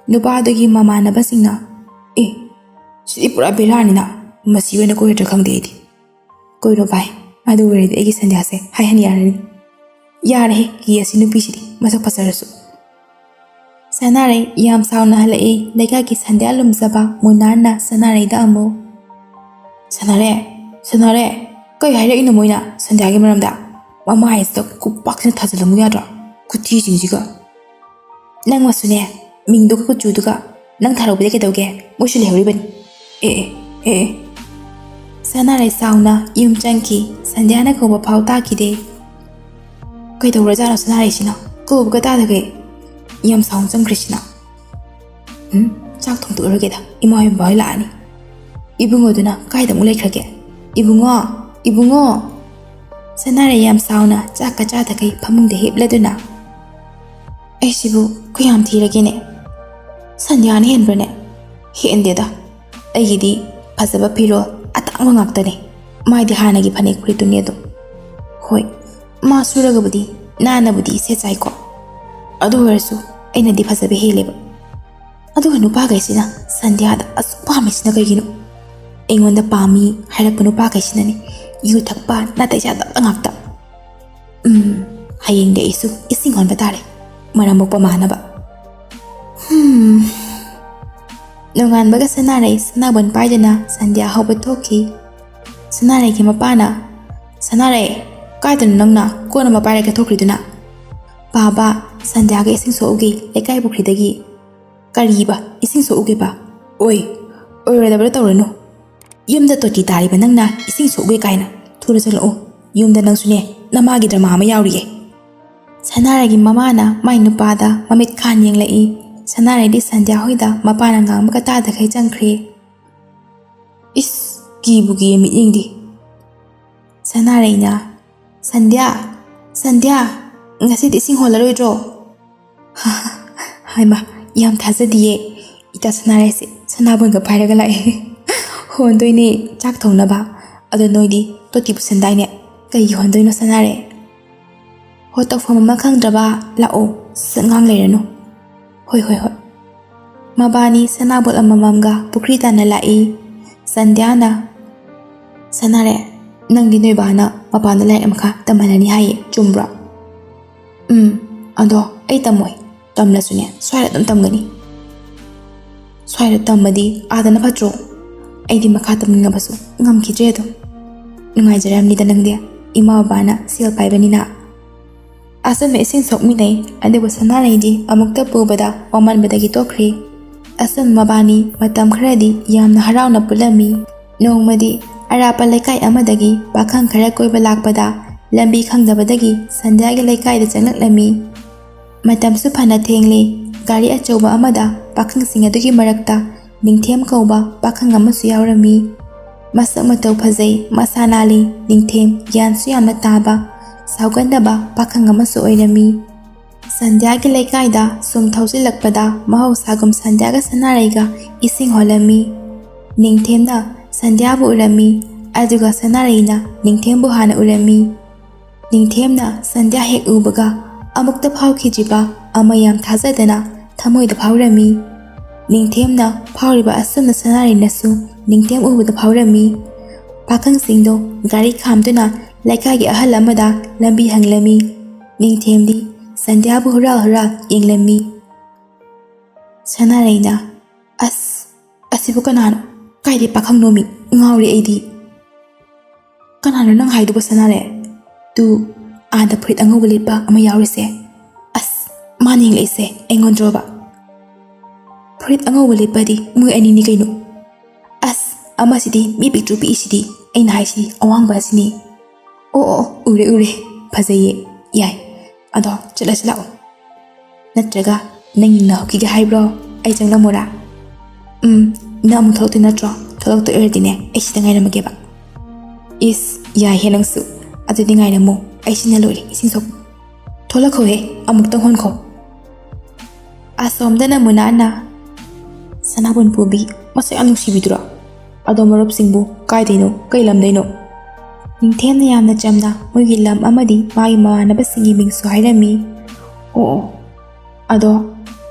ꯅꯨꯄꯥꯗꯨꯒꯤ ꯃꯃꯥꯟꯅꯕꯁꯤꯡꯅ, "ꯑꯦ, ꯁꯤꯗꯤ ꯄꯨꯔꯥ ꯕꯦꯔꯥꯅꯤꯅ, ꯃꯁꯤ ꯑꯣꯏꯅ ꯀꯣꯏꯔꯗ꯭ꯔꯥ ꯈꯪꯗꯦ ꯑꯩꯗꯤ꯫ ꯀꯣꯏꯔꯣ ꯚꯥꯏ, ꯑꯗꯨ ꯑꯣꯏꯔꯗꯤ ꯑꯩꯒꯤ ꯁꯟꯙ꯭ꯌꯥꯁꯦ ꯍꯥꯏꯍꯟ ꯌꯥꯔꯅꯤ꯫ ꯌꯥꯔꯦꯍꯦ, ꯀꯤ ꯑꯁꯤ ꯅꯨꯄꯤꯁꯤꯗꯤ ꯃꯁꯛ ꯐꯖꯔꯁꯨ꯫" ꯁꯅꯥꯔꯩ ꯌꯥꯝ ꯁꯥꯎꯅ ꯍꯜꯂꯛꯏ꯫ ꯂꯩꯀꯥꯏꯒꯤ ꯁꯟꯙ꯭ꯌꯥ ꯂꯨꯝꯖꯕ ꯃꯨꯅꯥꯟꯅ ꯁꯅꯥꯔꯩꯗ ꯑꯃꯨꯛ, "ꯁꯅꯥꯔꯦ, ꯁꯅꯥꯔꯦ, ꯀꯩ ꯍꯥꯏꯔꯛꯏꯅꯣ ꯃꯣꯏꯅ ꯁꯟꯙ꯭ꯌꯥꯒꯤ ꯃꯔꯝꯗ? ꯃꯃꯥꯏꯁꯤꯗ ꯈꯨꯄꯥꯛꯁꯤꯅ ꯊꯥꯖꯤꯜꯂꯝꯃꯨ ꯌꯥꯗ꯭ꯔꯣ? ꯈꯨꯊꯤꯁꯤꯡꯁꯤꯒ꯫ ꯅꯪ ꯃꯁꯨꯅꯦ, ꯃꯤꯡꯗꯨꯒ ꯀꯨꯆꯨꯗꯨꯒ ꯅꯪ ꯊꯥꯔꯧꯕꯗꯤ ꯀꯩꯗꯧꯒꯦ? ꯃꯣꯏꯁꯨ ꯂꯩꯍꯧꯔꯤꯕꯅꯤ꯫ ꯑꯦ, ꯑꯦ, ꯑꯦ, ꯑꯦ꯫" ꯁꯅꯥꯔꯩ ꯁꯥꯎꯅ ꯌꯨꯝ ꯆꯪꯈꯤ꯫ ꯁꯟꯙ꯭ꯌꯥꯅ ꯀꯧꯕ ꯐꯥꯎ ꯇꯥꯈꯤꯗꯦ꯫ ꯀꯩꯗꯧꯔꯖꯥꯠꯅꯣ ꯁꯅꯥꯔꯩꯁꯤꯅ? ꯀꯧꯕꯒ ꯇꯥꯗꯈꯩ꯫ ꯌꯥꯝ ꯁꯥꯎꯅ ꯆꯪꯈ꯭ꯔꯤꯁꯤꯅ꯫ ꯎꯝ, ꯆꯥꯛ ꯊꯣꯡꯗꯣꯛꯎꯔꯒꯦꯗ, ꯏꯃꯥ ꯍꯣꯏ ꯕꯕꯥ ꯍꯣꯏ ꯂꯥꯛꯑꯅꯤ꯫ ꯏꯕꯨꯡꯉꯣꯗꯨꯅ ꯀꯥꯏꯗ ꯑꯃꯨꯛ ꯂꯩꯈ꯭ꯔꯒꯦ? ꯏꯕꯨꯡꯉꯣ, ꯏꯕꯨꯡꯉꯣ! ꯁꯅꯥꯔꯩ ꯌꯥꯝ ꯁꯥꯎꯅ ꯆꯥꯛꯀ ꯆꯥꯗꯈꯩ ꯐꯃꯨꯡꯗ ꯍꯤꯞꯂꯗꯨꯅ, "ꯑꯩꯁꯤꯕꯨ ꯀꯌꯥꯝ ꯊꯤꯔꯒꯦꯅꯦ? ꯁꯟꯙ꯭ꯌꯥꯅ ꯍꯦꯟꯕ꯭ꯔꯅꯦ? ꯍꯦꯟꯗꯦꯗ꯫ ꯑꯩꯒꯤꯗꯤ ꯐꯖꯕ ꯐꯤꯔꯣꯜ ꯑꯇꯥꯡꯕ ꯉꯥꯛꯇꯅꯦ꯫ ꯃꯥꯏꯗꯤ ꯍꯥꯟꯅꯒꯤ ꯐꯅꯦꯛ ꯐꯨꯔꯤꯠꯇꯨꯅꯤ ꯑꯗꯨꯝ꯫ ꯍꯣꯏ, ꯃꯥ ꯁꯨꯔꯒꯕꯨꯗꯤ ꯅꯥꯟꯅꯕꯨꯗꯤ ꯁꯦꯠꯆꯥꯏꯀꯣ꯫ ꯑꯗꯨ ꯑꯣꯏꯔꯁꯨ ꯑꯩꯅꯗꯤ ꯐꯖꯕ ꯍꯦꯜꯂꯦꯕ꯫ ꯑꯗꯨꯒ ꯅꯨꯄꯥꯈꯩꯁꯤꯅ ꯁꯟꯙ꯭ꯌꯥꯗ ꯑꯁꯨꯛ ꯄꯥꯝꯃꯤꯁꯤꯅ ꯀꯩꯒꯤꯅꯣ? ꯑꯩꯉꯣꯟꯗ ꯄꯥꯝꯃꯤ ꯍꯥꯏꯔꯛꯄ ꯅꯨꯄꯥꯈꯩꯁꯤꯅꯅꯦ ꯌꯨ ꯊꯛꯄ, ꯅꯥꯇꯩ ꯆꯥꯗꯕ ꯉꯥꯛꯇ꯫ ꯎꯝ, ꯍꯌꯦꯡꯗꯤ ꯑꯩꯁꯨ ꯏꯁꯤꯡ ꯍꯣꯟꯕ ꯇꯥꯔꯦ, ꯃꯔꯝ ꯃꯣꯛꯄ ꯃꯥꯟꯅꯕ꯫" ꯍꯝ꯫ ꯅꯣꯡꯉꯥꯟꯕꯒ ꯁꯅꯥꯔꯩ ꯁꯅꯥꯕꯨꯟ ꯄꯥꯏꯗꯨꯅ ꯁꯟꯙ꯭ꯌꯥ ꯍꯧꯕ ꯊꯣꯛꯈꯤ꯫ ꯁꯅꯥꯔꯩꯒꯤ ꯃꯄꯥꯅ, "ꯁꯅꯥꯔꯩ, ꯀꯥꯏꯗꯅꯣ ꯅꯪꯅ ꯀꯣꯟ ꯑꯃ ꯄꯥꯏꯔꯒ ꯊꯣꯛꯈ꯭ꯔꯤꯗꯨꯅ?" "ꯕꯥꯕꯥ, ꯁꯟꯙ꯭ꯌꯥꯒ ꯏꯁꯤꯡ ꯁꯣꯛꯎꯒꯦ ꯂꯩꯀꯥꯏ ꯄꯨꯈ꯭ꯔꯤꯗꯒꯤ꯫" "ꯀꯔꯤꯕ? ꯏꯁꯤꯡ ꯁꯣꯛꯎꯒꯦꯕ? ꯑꯣꯏ, ꯑꯣꯏꯔꯣꯏꯗꯕꯗ ꯇꯧꯔꯅꯨ꯫ ꯌꯨꯝꯗ ꯇꯣꯇꯤ ꯇꯥꯔꯤꯕ ꯅꯪꯅ ꯏꯁꯤꯡ ꯁꯣꯛꯎꯒꯦ ꯀꯥꯏꯅ? ꯊꯨꯅ ꯆꯪꯂꯛꯎ꯫" ꯌꯨꯝꯗ ꯅꯪꯁꯨꯅꯦ, ꯅꯃꯥꯒꯤ ꯗ꯭ꯔꯃꯥ ꯑꯃ ꯌꯥꯎꯔꯤꯌꯦ꯫ ꯁꯅꯥꯔꯩꯒꯤ ꯃꯃꯥꯅ ꯃꯥꯏ ꯅꯨꯄꯥꯗ ꯃꯃꯤꯠ ꯈꯥꯟ ꯌꯦꯡꯂꯛꯏ꯫ ꯁꯅꯥꯔꯩꯗꯤ ꯁꯟꯙ꯭ꯌꯥ ꯍꯣꯏꯗ ꯃꯄꯥꯅ ꯉꯥꯡꯕꯒ ꯇꯥꯗꯈꯩ ꯆꯪꯈ꯭ꯔꯦ꯫ ꯏꯁ, ꯀꯤꯕꯨ ꯀꯤꯌꯦ ꯃꯤꯠꯌꯦꯡꯗꯤ꯫ ꯁꯅꯥꯔꯩꯅ, "ꯁꯟꯙ꯭ꯌꯥ, ꯁꯟꯙ꯭ꯌꯥ, ꯉꯁꯤꯗꯤ ꯏꯁꯤꯡ ꯍꯣꯜꯂꯔꯣꯏꯗ꯭ꯔꯣ?" ꯍꯥꯏꯃ, ꯌꯥꯝ ꯊꯥꯖꯗꯤꯌꯦ꯫ ꯏꯇꯥ ꯁꯅꯥꯔꯩꯁꯦ ꯁꯅꯥꯕꯨꯟꯒ ꯄꯥꯏꯔꯒ ꯂꯥꯛꯑꯦ꯫ "ꯍꯣꯟꯗꯣꯏꯅꯦ, ꯆꯥꯛ ꯊꯣꯡꯅꯕ꯫ ꯑꯗꯣ ꯅꯣꯏꯗꯤ ꯇꯣꯇꯤ ꯄꯨꯁꯟꯗꯥꯏꯅꯦ? ꯀꯩꯒꯤ ꯍꯣꯟꯗꯣꯏꯅꯣ ꯁꯅꯥꯔꯩ?" "ꯍꯣ, ꯇꯧꯐꯝ ꯑꯃ ꯈꯪꯗ꯭ꯔꯕ, ꯂꯥꯛꯑꯣ, ꯁꯛꯉꯥꯡ ꯂꯩꯔꯅꯨ꯫" "ꯍꯣꯏ, ꯍꯣꯏ, ꯍꯣꯏ꯫" ꯃꯕꯥꯅꯤ ꯁꯅꯥꯕꯣꯠ ꯑꯃꯃꯝꯒ ꯄꯨꯈ꯭ꯔꯤ ꯇꯥꯟꯅ ꯂꯥꯛꯏ꯫ ꯁꯟꯙ꯭ꯌꯥꯅ, "ꯁꯅꯥꯔꯩ, ꯅꯪꯗꯤ ꯅꯣꯏ ꯕꯥꯅ ꯃꯄꯥꯟꯗ ꯂꯥꯏꯔꯤꯛ ꯃꯈꯥ ꯇꯝꯍꯜꯂꯅꯤ ꯍꯥꯏꯌꯦ, ꯆꯨꯝꯕ꯭ꯔꯣ?" "ꯎꯝ, ꯑꯗꯣ ꯑꯩ ꯇꯝꯃꯣꯏ꯫ ꯇꯝꯂꯁꯨꯅꯦ, ꯁ꯭ꯋꯥꯏꯗ ꯑꯗꯨꯝ ꯇꯝꯒꯅꯤ꯫" "ꯁ꯭ꯋꯥꯏꯗ ꯇꯝꯃꯗꯤ ꯑꯥꯗꯅ ꯐꯠꯇ꯭ꯔꯣ? ꯑꯩꯗꯤ ꯃꯈꯥ ꯇꯝꯅꯤꯡꯉꯕꯁꯨ ꯉꯝꯈꯤꯗ꯭ꯔꯦ ꯑꯗꯨꯝ꯫ ꯅꯨꯡꯉꯥꯏꯖꯔꯝꯅꯤꯗ ꯅꯪꯗꯤ, ꯏꯃꯥ ꯕꯕꯥꯅ ꯁꯦꯜ ꯄꯥꯏꯕꯅꯤꯅ꯫" ꯑꯆꯝꯕ ꯏꯁꯤꯡ ꯁꯣꯛꯃꯤꯟꯅꯩ, ꯑꯗꯨꯕꯨ ꯁꯅꯥꯔꯩꯗꯤ ꯑꯃꯨꯛꯇ ꯄꯨꯕꯗ ꯋꯥꯃꯟꯕꯗꯒꯤ ꯇꯣꯛꯈ꯭ꯔꯦ꯫ ꯑꯆꯝꯕ ꯃꯕꯥꯅꯤ ꯃꯇꯝ ꯈꯔꯗꯤ ꯌꯥꯝꯅ ꯍꯔꯥꯎꯅ ꯄꯨꯜꯂꯝꯃꯤ꯫ ꯅꯣꯡꯃꯗꯤ ꯑꯔꯥꯞꯄ ꯂꯩꯀꯥꯏ ꯑꯃꯗꯒꯤ ꯄꯥꯈꯪ ꯈꯔ ꯀꯣꯏꯕ ꯂꯥꯛꯄꯗ ꯂꯝꯕꯤ ꯈꯪꯗꯕꯗꯒꯤ ꯁꯟꯙ꯭ꯌꯥꯒꯤ ꯂꯩꯀꯥꯏꯗ ꯆꯪꯂꯛꯂꯝꯃꯤ꯫ ꯃꯇꯝꯁꯨ ꯐꯅ ꯊꯦꯡꯂꯦ꯫ ꯒꯥꯔꯤ ꯑꯆꯧꯕ ꯑꯃꯗ ꯄꯥꯈꯪꯁꯤꯡ ꯑꯗꯨꯒꯤ ꯃꯔꯛꯇ ꯅꯤꯡꯊꯦꯝ ꯀꯧꯕ ꯄꯥꯈꯪ ꯑꯃꯁꯨ ꯌꯥꯎꯔꯝꯃꯤ꯫ ꯃꯁꯛ ꯃꯇꯧ ꯐꯖꯩ, ꯃꯁꯥ ꯅꯥꯜꯂꯤ, ꯅꯤꯡꯊꯦꯝ, ꯒ꯭ꯌꯥꯟꯁꯨ ꯌꯥꯝꯅ ꯇꯥꯕ, ꯁꯥꯎꯒꯟꯗꯕ ꯄꯥꯈꯪ ꯑꯃꯁꯨ ꯑꯣꯏꯔꯝꯃꯤ꯫ ꯁꯟꯙ꯭ꯌꯥꯒꯤ ꯂꯩꯀꯥꯏꯗ ꯁꯨꯝ ꯊꯧꯖꯤꯜꯂꯛꯄꯗ ꯃꯍꯧꯁꯥꯒꯨꯝ ꯁꯟꯙ꯭ꯌꯥꯒ ꯁꯅꯥꯔꯩꯒ ꯏꯁꯤꯡ ꯍꯣꯜꯂꯝꯃꯤ꯫ ꯅꯤꯡꯊꯦꯝꯅ ꯁꯟꯙ꯭ꯌꯥꯕꯨ ꯎꯔꯝꯃꯤ, ꯑꯗꯨꯒ ꯁꯅꯥꯔꯩꯅ ꯅꯤꯡꯊꯦꯝꯕꯨ ꯍꯥꯟꯅ ꯎꯔꯝꯃꯤ꯫ ꯅꯤꯡꯊꯦꯝꯅ ꯁꯟꯙ꯭ꯌꯥ ꯍꯦꯛ ꯎꯕꯒ ꯑꯃꯨꯛꯇ ꯐꯥꯎꯈꯤꯗ꯭ꯔꯤꯕ ꯑꯃ ꯌꯥꯝ ꯊꯥꯖꯗꯅ ꯊꯃꯣꯏꯗ ꯐꯥꯎꯔꯝꯃꯤ꯫ ꯅꯤꯡꯊꯦꯝꯅ ꯐꯥꯎꯔꯤꯕ ꯑꯁꯨꯝꯅ ꯁꯅꯥꯔꯩꯅꯁꯨ ꯅꯤꯡꯊꯦꯝ ꯎꯕꯗ ꯐꯥꯎꯔꯝꯃꯤ꯫ ꯄꯥꯈꯪꯁꯤꯡꯗꯣ ꯒꯥꯔꯤ ꯈꯥꯝꯗꯨꯅ ꯂꯩꯀꯥꯏꯒꯤ ꯑꯍꯜ ꯑꯃꯗ ꯂꯝꯕꯤ ꯍꯪꯂꯝꯃꯤ꯫ ꯅꯤꯡꯊꯦꯝꯗꯤ ꯁꯟꯙ꯭ꯌꯥꯕꯨ ꯍꯨꯔꯥꯜ ꯍꯨꯔꯥꯜ ꯌꯦꯡꯂꯝꯃꯤ꯫ ꯁꯅꯥꯔꯩꯅ, "ꯑꯁ, ꯑꯁꯤꯕꯨ ꯀꯅꯥꯅꯣ? ꯀꯥꯏꯗꯩ ꯄꯥꯈꯪꯅꯣꯃꯤ? ꯉꯥꯎꯔꯦ ꯑꯩꯗꯤ꯫" "ꯀꯅꯥꯅꯣ ꯅꯪ ꯍꯥꯏꯗꯨꯕꯨ ꯁꯅꯥꯔꯩ?" "ꯇꯨ, ꯑꯥꯗ ꯐꯨꯔꯤꯠ ꯑꯉꯧꯕ ꯂꯤꯠꯄ ꯑꯃ ꯌꯥꯎꯔꯤꯁꯦ꯫ ꯑꯁ, ꯃꯥꯅ ꯌꯦꯡꯂꯛꯏꯁꯦ ꯑꯩꯉꯣꯟꯗ꯭ꯔꯣꯕ?" "ꯐꯨꯔꯤꯠ ꯑꯉꯧꯕ ꯂꯤꯠꯄꯗꯤ ꯃꯣꯏ ꯑꯅꯤꯅꯤ ꯀꯩꯅꯣ꯫" "ꯑꯁ, ꯑꯃꯁꯤꯗꯤ ꯃꯤ ꯄꯤꯛꯇ꯭ꯔꯨ ꯄꯤꯛꯏꯁꯤꯗꯤ, ꯑꯩꯅ ꯍꯥꯏꯁꯤ ꯑꯋꯥꯡꯕ ꯑꯁꯤꯅꯤ꯫" "ꯑꯣ, ꯑꯣ, ꯑꯣ, ꯎꯔꯦ, ꯎꯔꯦ꯫ ꯐꯖꯩꯌꯦ꯫ ꯌꯥꯏ꯫ ꯑꯗꯣ ꯆꯠꯂꯁꯤ ꯂꯥꯛꯑꯣ꯫ ꯅꯠꯇ꯭ꯔꯒ ꯅꯪ ꯌꯦꯡꯅꯍꯧꯈꯤꯒꯦ ꯍꯥꯏꯕ꯭ꯔꯣ? ꯑꯩ ꯆꯪꯂꯝꯃꯨꯔꯥ?" "ꯎꯝ, ꯅꯪ ꯑꯃꯨꯛ ꯊꯣꯛꯂꯛꯇꯣꯏ ꯅꯠꯇ꯭ꯔꯣ? ꯊꯣꯛꯂꯛꯇꯣꯏ ꯑꯣꯏꯔꯗꯤꯅꯦ, ꯑꯩ ꯁꯤꯗ ꯉꯥꯏꯔꯝꯃꯒꯦꯕ꯫" "ꯏꯁ, ꯌꯥꯏꯍꯦ ꯅꯪꯁꯨ꯫ ꯑꯗꯨꯗꯤ ꯉꯥꯏꯔꯝꯃꯨ, ꯑꯩ ꯁꯤꯟꯅ ꯂꯣꯏꯔꯦ, ꯏꯁꯤꯡ ꯁꯣꯛ꯫ ꯊꯣꯛꯂꯛꯈꯣꯍꯦ, ꯑꯃꯨꯛꯇꯪ ꯍꯣꯟꯈꯣ꯫" ꯑꯁꯣꯝꯗꯅ ꯃꯨꯅꯥꯟꯅ, "ꯁꯅꯥꯕꯨꯟ ꯄꯨꯕꯤ, ꯃꯁꯛ ꯌꯥꯝ ꯅꯨꯡꯁꯤꯕꯤꯗꯨꯔꯣ? ꯑꯗꯣ ꯃꯔꯨꯞꯁꯤꯡꯕꯨ ꯀꯥꯏꯗꯩꯅꯣ, ꯀꯩ ꯂꯝꯗꯩꯅꯣ?" ꯅꯤꯡꯊꯦꯝꯅ ꯌꯥꯝꯅ ꯆꯝꯅ ꯃꯣꯏꯒꯤ ꯂꯝ ꯑꯃꯗꯤ ꯃꯥꯒꯤ ꯃꯃꯥꯟꯅꯕꯁꯤꯡꯒꯤ ꯃꯤꯡꯁꯨ ꯍꯥꯏꯔꯝꯃꯤ꯫ "ꯑꯣ, ꯑꯣ, ꯑꯗꯣ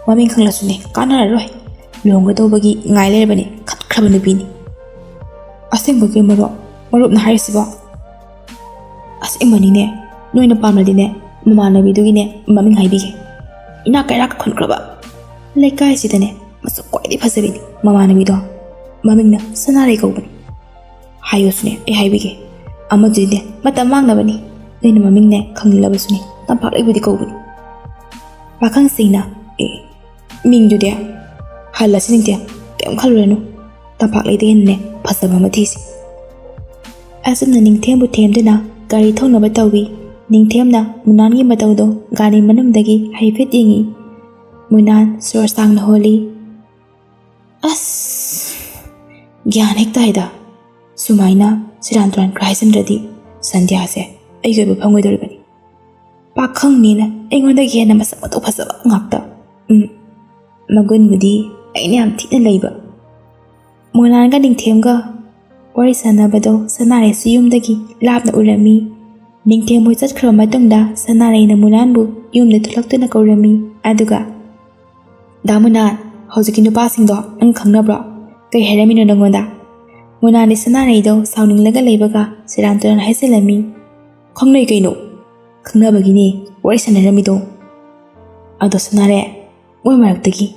ꯃꯃꯤꯡ ꯈꯪꯂꯁꯨꯅꯦ ꯀꯥꯟꯅꯔꯔꯣꯏ꯫ ꯂꯨꯍꯣꯡꯒꯗꯧꯕꯒꯤ ꯉꯥꯏ ꯂꯩꯔꯕꯅꯤ, ꯈꯠꯈ꯭ꯔꯕ ꯅꯨꯄꯤꯅꯤ꯫" "ꯑꯁꯦꯡꯕꯒꯤ ꯃꯔꯨꯞ, ꯃꯔꯨꯞꯅ ꯍꯥꯏꯔꯤꯁꯤꯕꯣ?" "ꯑꯁꯦꯡꯕꯅꯤꯅꯦ꯫ ꯅꯣꯏꯅ ꯄꯥꯝꯂꯗꯤꯅꯦ, ꯃꯃꯥꯟꯅꯕꯤꯗꯨꯒꯤꯅꯦ ꯃꯃꯤꯡ ꯍꯥꯏꯕꯤꯒꯦ꯫ ꯏꯅꯥꯛ ꯀꯩꯔꯥꯛ ꯈꯨꯟꯈ꯭ꯔꯕ ꯂꯩꯀꯥꯏꯁꯤꯗꯅꯦ ꯃꯁꯛ ꯈ꯭ꯋꯥꯏꯗꯒꯤ ꯐꯖꯕꯤꯅꯤ ꯃꯃꯥꯟꯅꯕꯤꯗꯣ꯫ ꯃꯃꯤꯡꯅ ꯁꯅꯥꯔꯩ ꯀꯧꯕꯅꯤ꯫ ꯍꯥꯏꯌꯨꯁꯨꯅꯦ, ꯑꯩ ꯍꯥꯏꯕꯤꯒꯦ꯫ ꯑꯃꯗꯨꯗꯤꯅꯦ ꯃꯇꯝ ꯃꯥꯡꯅꯕꯅꯤ꯫ ꯅꯣꯏꯅ ꯃꯃꯤꯡꯅꯦ ꯈꯪꯅꯤꯡꯂꯕꯁꯨꯅꯦ, ꯇꯝꯄꯥꯛ ꯂꯩꯕꯨꯗꯤ ꯀꯧꯕꯅꯤ꯫" ꯄꯥꯈꯪꯁꯤꯡꯅ, "ꯑꯦ, ꯃꯤꯡꯗꯨꯗꯤ ꯍꯜꯂꯁꯤ ꯅꯤꯡꯊꯦꯝ, ꯀꯩꯝ ꯈꯜꯂꯨꯔꯅꯨ꯫ ꯇꯝꯄꯥꯛ ꯂꯩꯗ ꯍꯦꯟꯅꯅꯦ ꯐꯖꯕ ꯑꯃ ꯊꯤꯁꯤ꯫" ꯑꯁꯨꯝꯅ ꯅꯤꯡꯊꯦꯝꯕꯨ ꯊꯦꯝꯗꯨꯅ ꯒꯥꯔꯤ ꯊꯧꯅꯕ ꯇꯧꯏ꯫ ꯅꯤꯡꯊꯦꯝꯅ ꯃꯨꯅꯥꯟꯒꯤ ꯃꯇꯧꯗꯣ ꯒꯥꯔꯤ ꯃꯅꯨꯡꯗꯒꯤ ꯍꯥꯏꯐꯦꯠ ꯌꯦꯡꯏ꯫ ꯃꯨꯅꯥꯟ ꯁꯣꯔ ꯁꯥꯡꯅ ꯍꯣꯜꯂꯤ꯫ "ꯑꯁ, ꯒ꯭ꯌꯥꯟ ꯍꯦꯛ ꯇꯥꯏꯗ꯫ ꯁꯨꯃꯥꯏꯅ ꯁꯦꯔꯥꯟ ꯇꯨꯔꯥꯟ ꯈꯔ ꯍꯥꯏꯖꯤꯟꯗ꯭ꯔꯗꯤ ꯁꯟꯙ꯭ꯌꯥꯁꯦ ꯑꯩꯒꯤ ꯑꯣꯏꯕ ꯐꯪꯉꯣꯏꯗꯧꯔꯤꯕꯅꯤ꯫ ꯄꯥꯈꯪꯅꯤꯅ ꯑꯩꯉꯣꯟꯗꯒꯤ ꯍꯦꯟꯅ ꯃꯁꯛ ꯃꯇꯧ ꯐꯖꯕ ꯉꯥꯛꯇ꯫ ꯎꯝ, ꯃꯒꯨꯟꯕꯨꯗꯤ ꯑꯩꯅ ꯌꯥꯝ ꯊꯤꯅ ꯂꯩꯕ꯫" ꯃꯨꯅꯥꯟꯒ ꯅꯤꯡꯊꯦꯝꯒ ꯋꯥꯔꯤ ꯁꯥꯟꯅꯕꯗꯣ ꯁꯅꯥꯔꯩꯁꯨ ꯌꯨꯝꯗꯒꯤ ꯂꯥꯞꯅ ꯎꯔꯝꯃꯤ꯫ ꯅꯤꯡꯊꯦꯝ ꯍꯣꯏ ꯆꯠꯈ꯭ꯔꯕ ꯃꯇꯨꯡꯗ ꯁꯅꯥꯔꯩꯅ ꯃꯨꯅꯥꯟꯕꯨ ꯌꯨꯝꯗ ꯊꯣꯛꯂꯛꯇꯨꯅ ꯀꯧꯔꯝꯃꯤ꯫ ꯑꯗꯨꯒ, "ꯗꯥ ꯃꯨꯅꯥꯟ, ꯍꯧꯖꯤꯛꯀꯤ ꯅꯨꯄꯥꯁꯤꯡꯗꯣ ꯅꯪ ꯈꯪꯅꯕ꯭ꯔꯣ? ꯀꯩ ꯍꯥꯏꯔꯝꯃꯤꯅꯣ ꯅꯪꯉꯣꯟꯗ?" ꯃꯨꯅꯥꯟꯗꯤ ꯁꯅꯥꯔꯩꯗꯣ ꯁꯥꯎꯅꯤꯡꯂꯒ ꯂꯩꯕꯒ ꯁꯦꯔꯥꯟ ꯇꯨꯔꯥꯟ ꯍꯥꯏꯖꯤꯜꯂꯝꯃꯤ꯫ "ꯈꯪꯅꯩ ꯀꯩꯅꯣ꯫ ꯈꯪꯅꯕꯒꯤꯅꯦ ꯋꯥꯔꯤ ꯁꯥꯟꯅꯔꯝꯃꯤꯗꯣ꯫ ꯑꯗꯣ ꯁꯅꯥꯔꯩ, ꯃꯣꯏ ꯃꯔꯛꯇꯒꯤ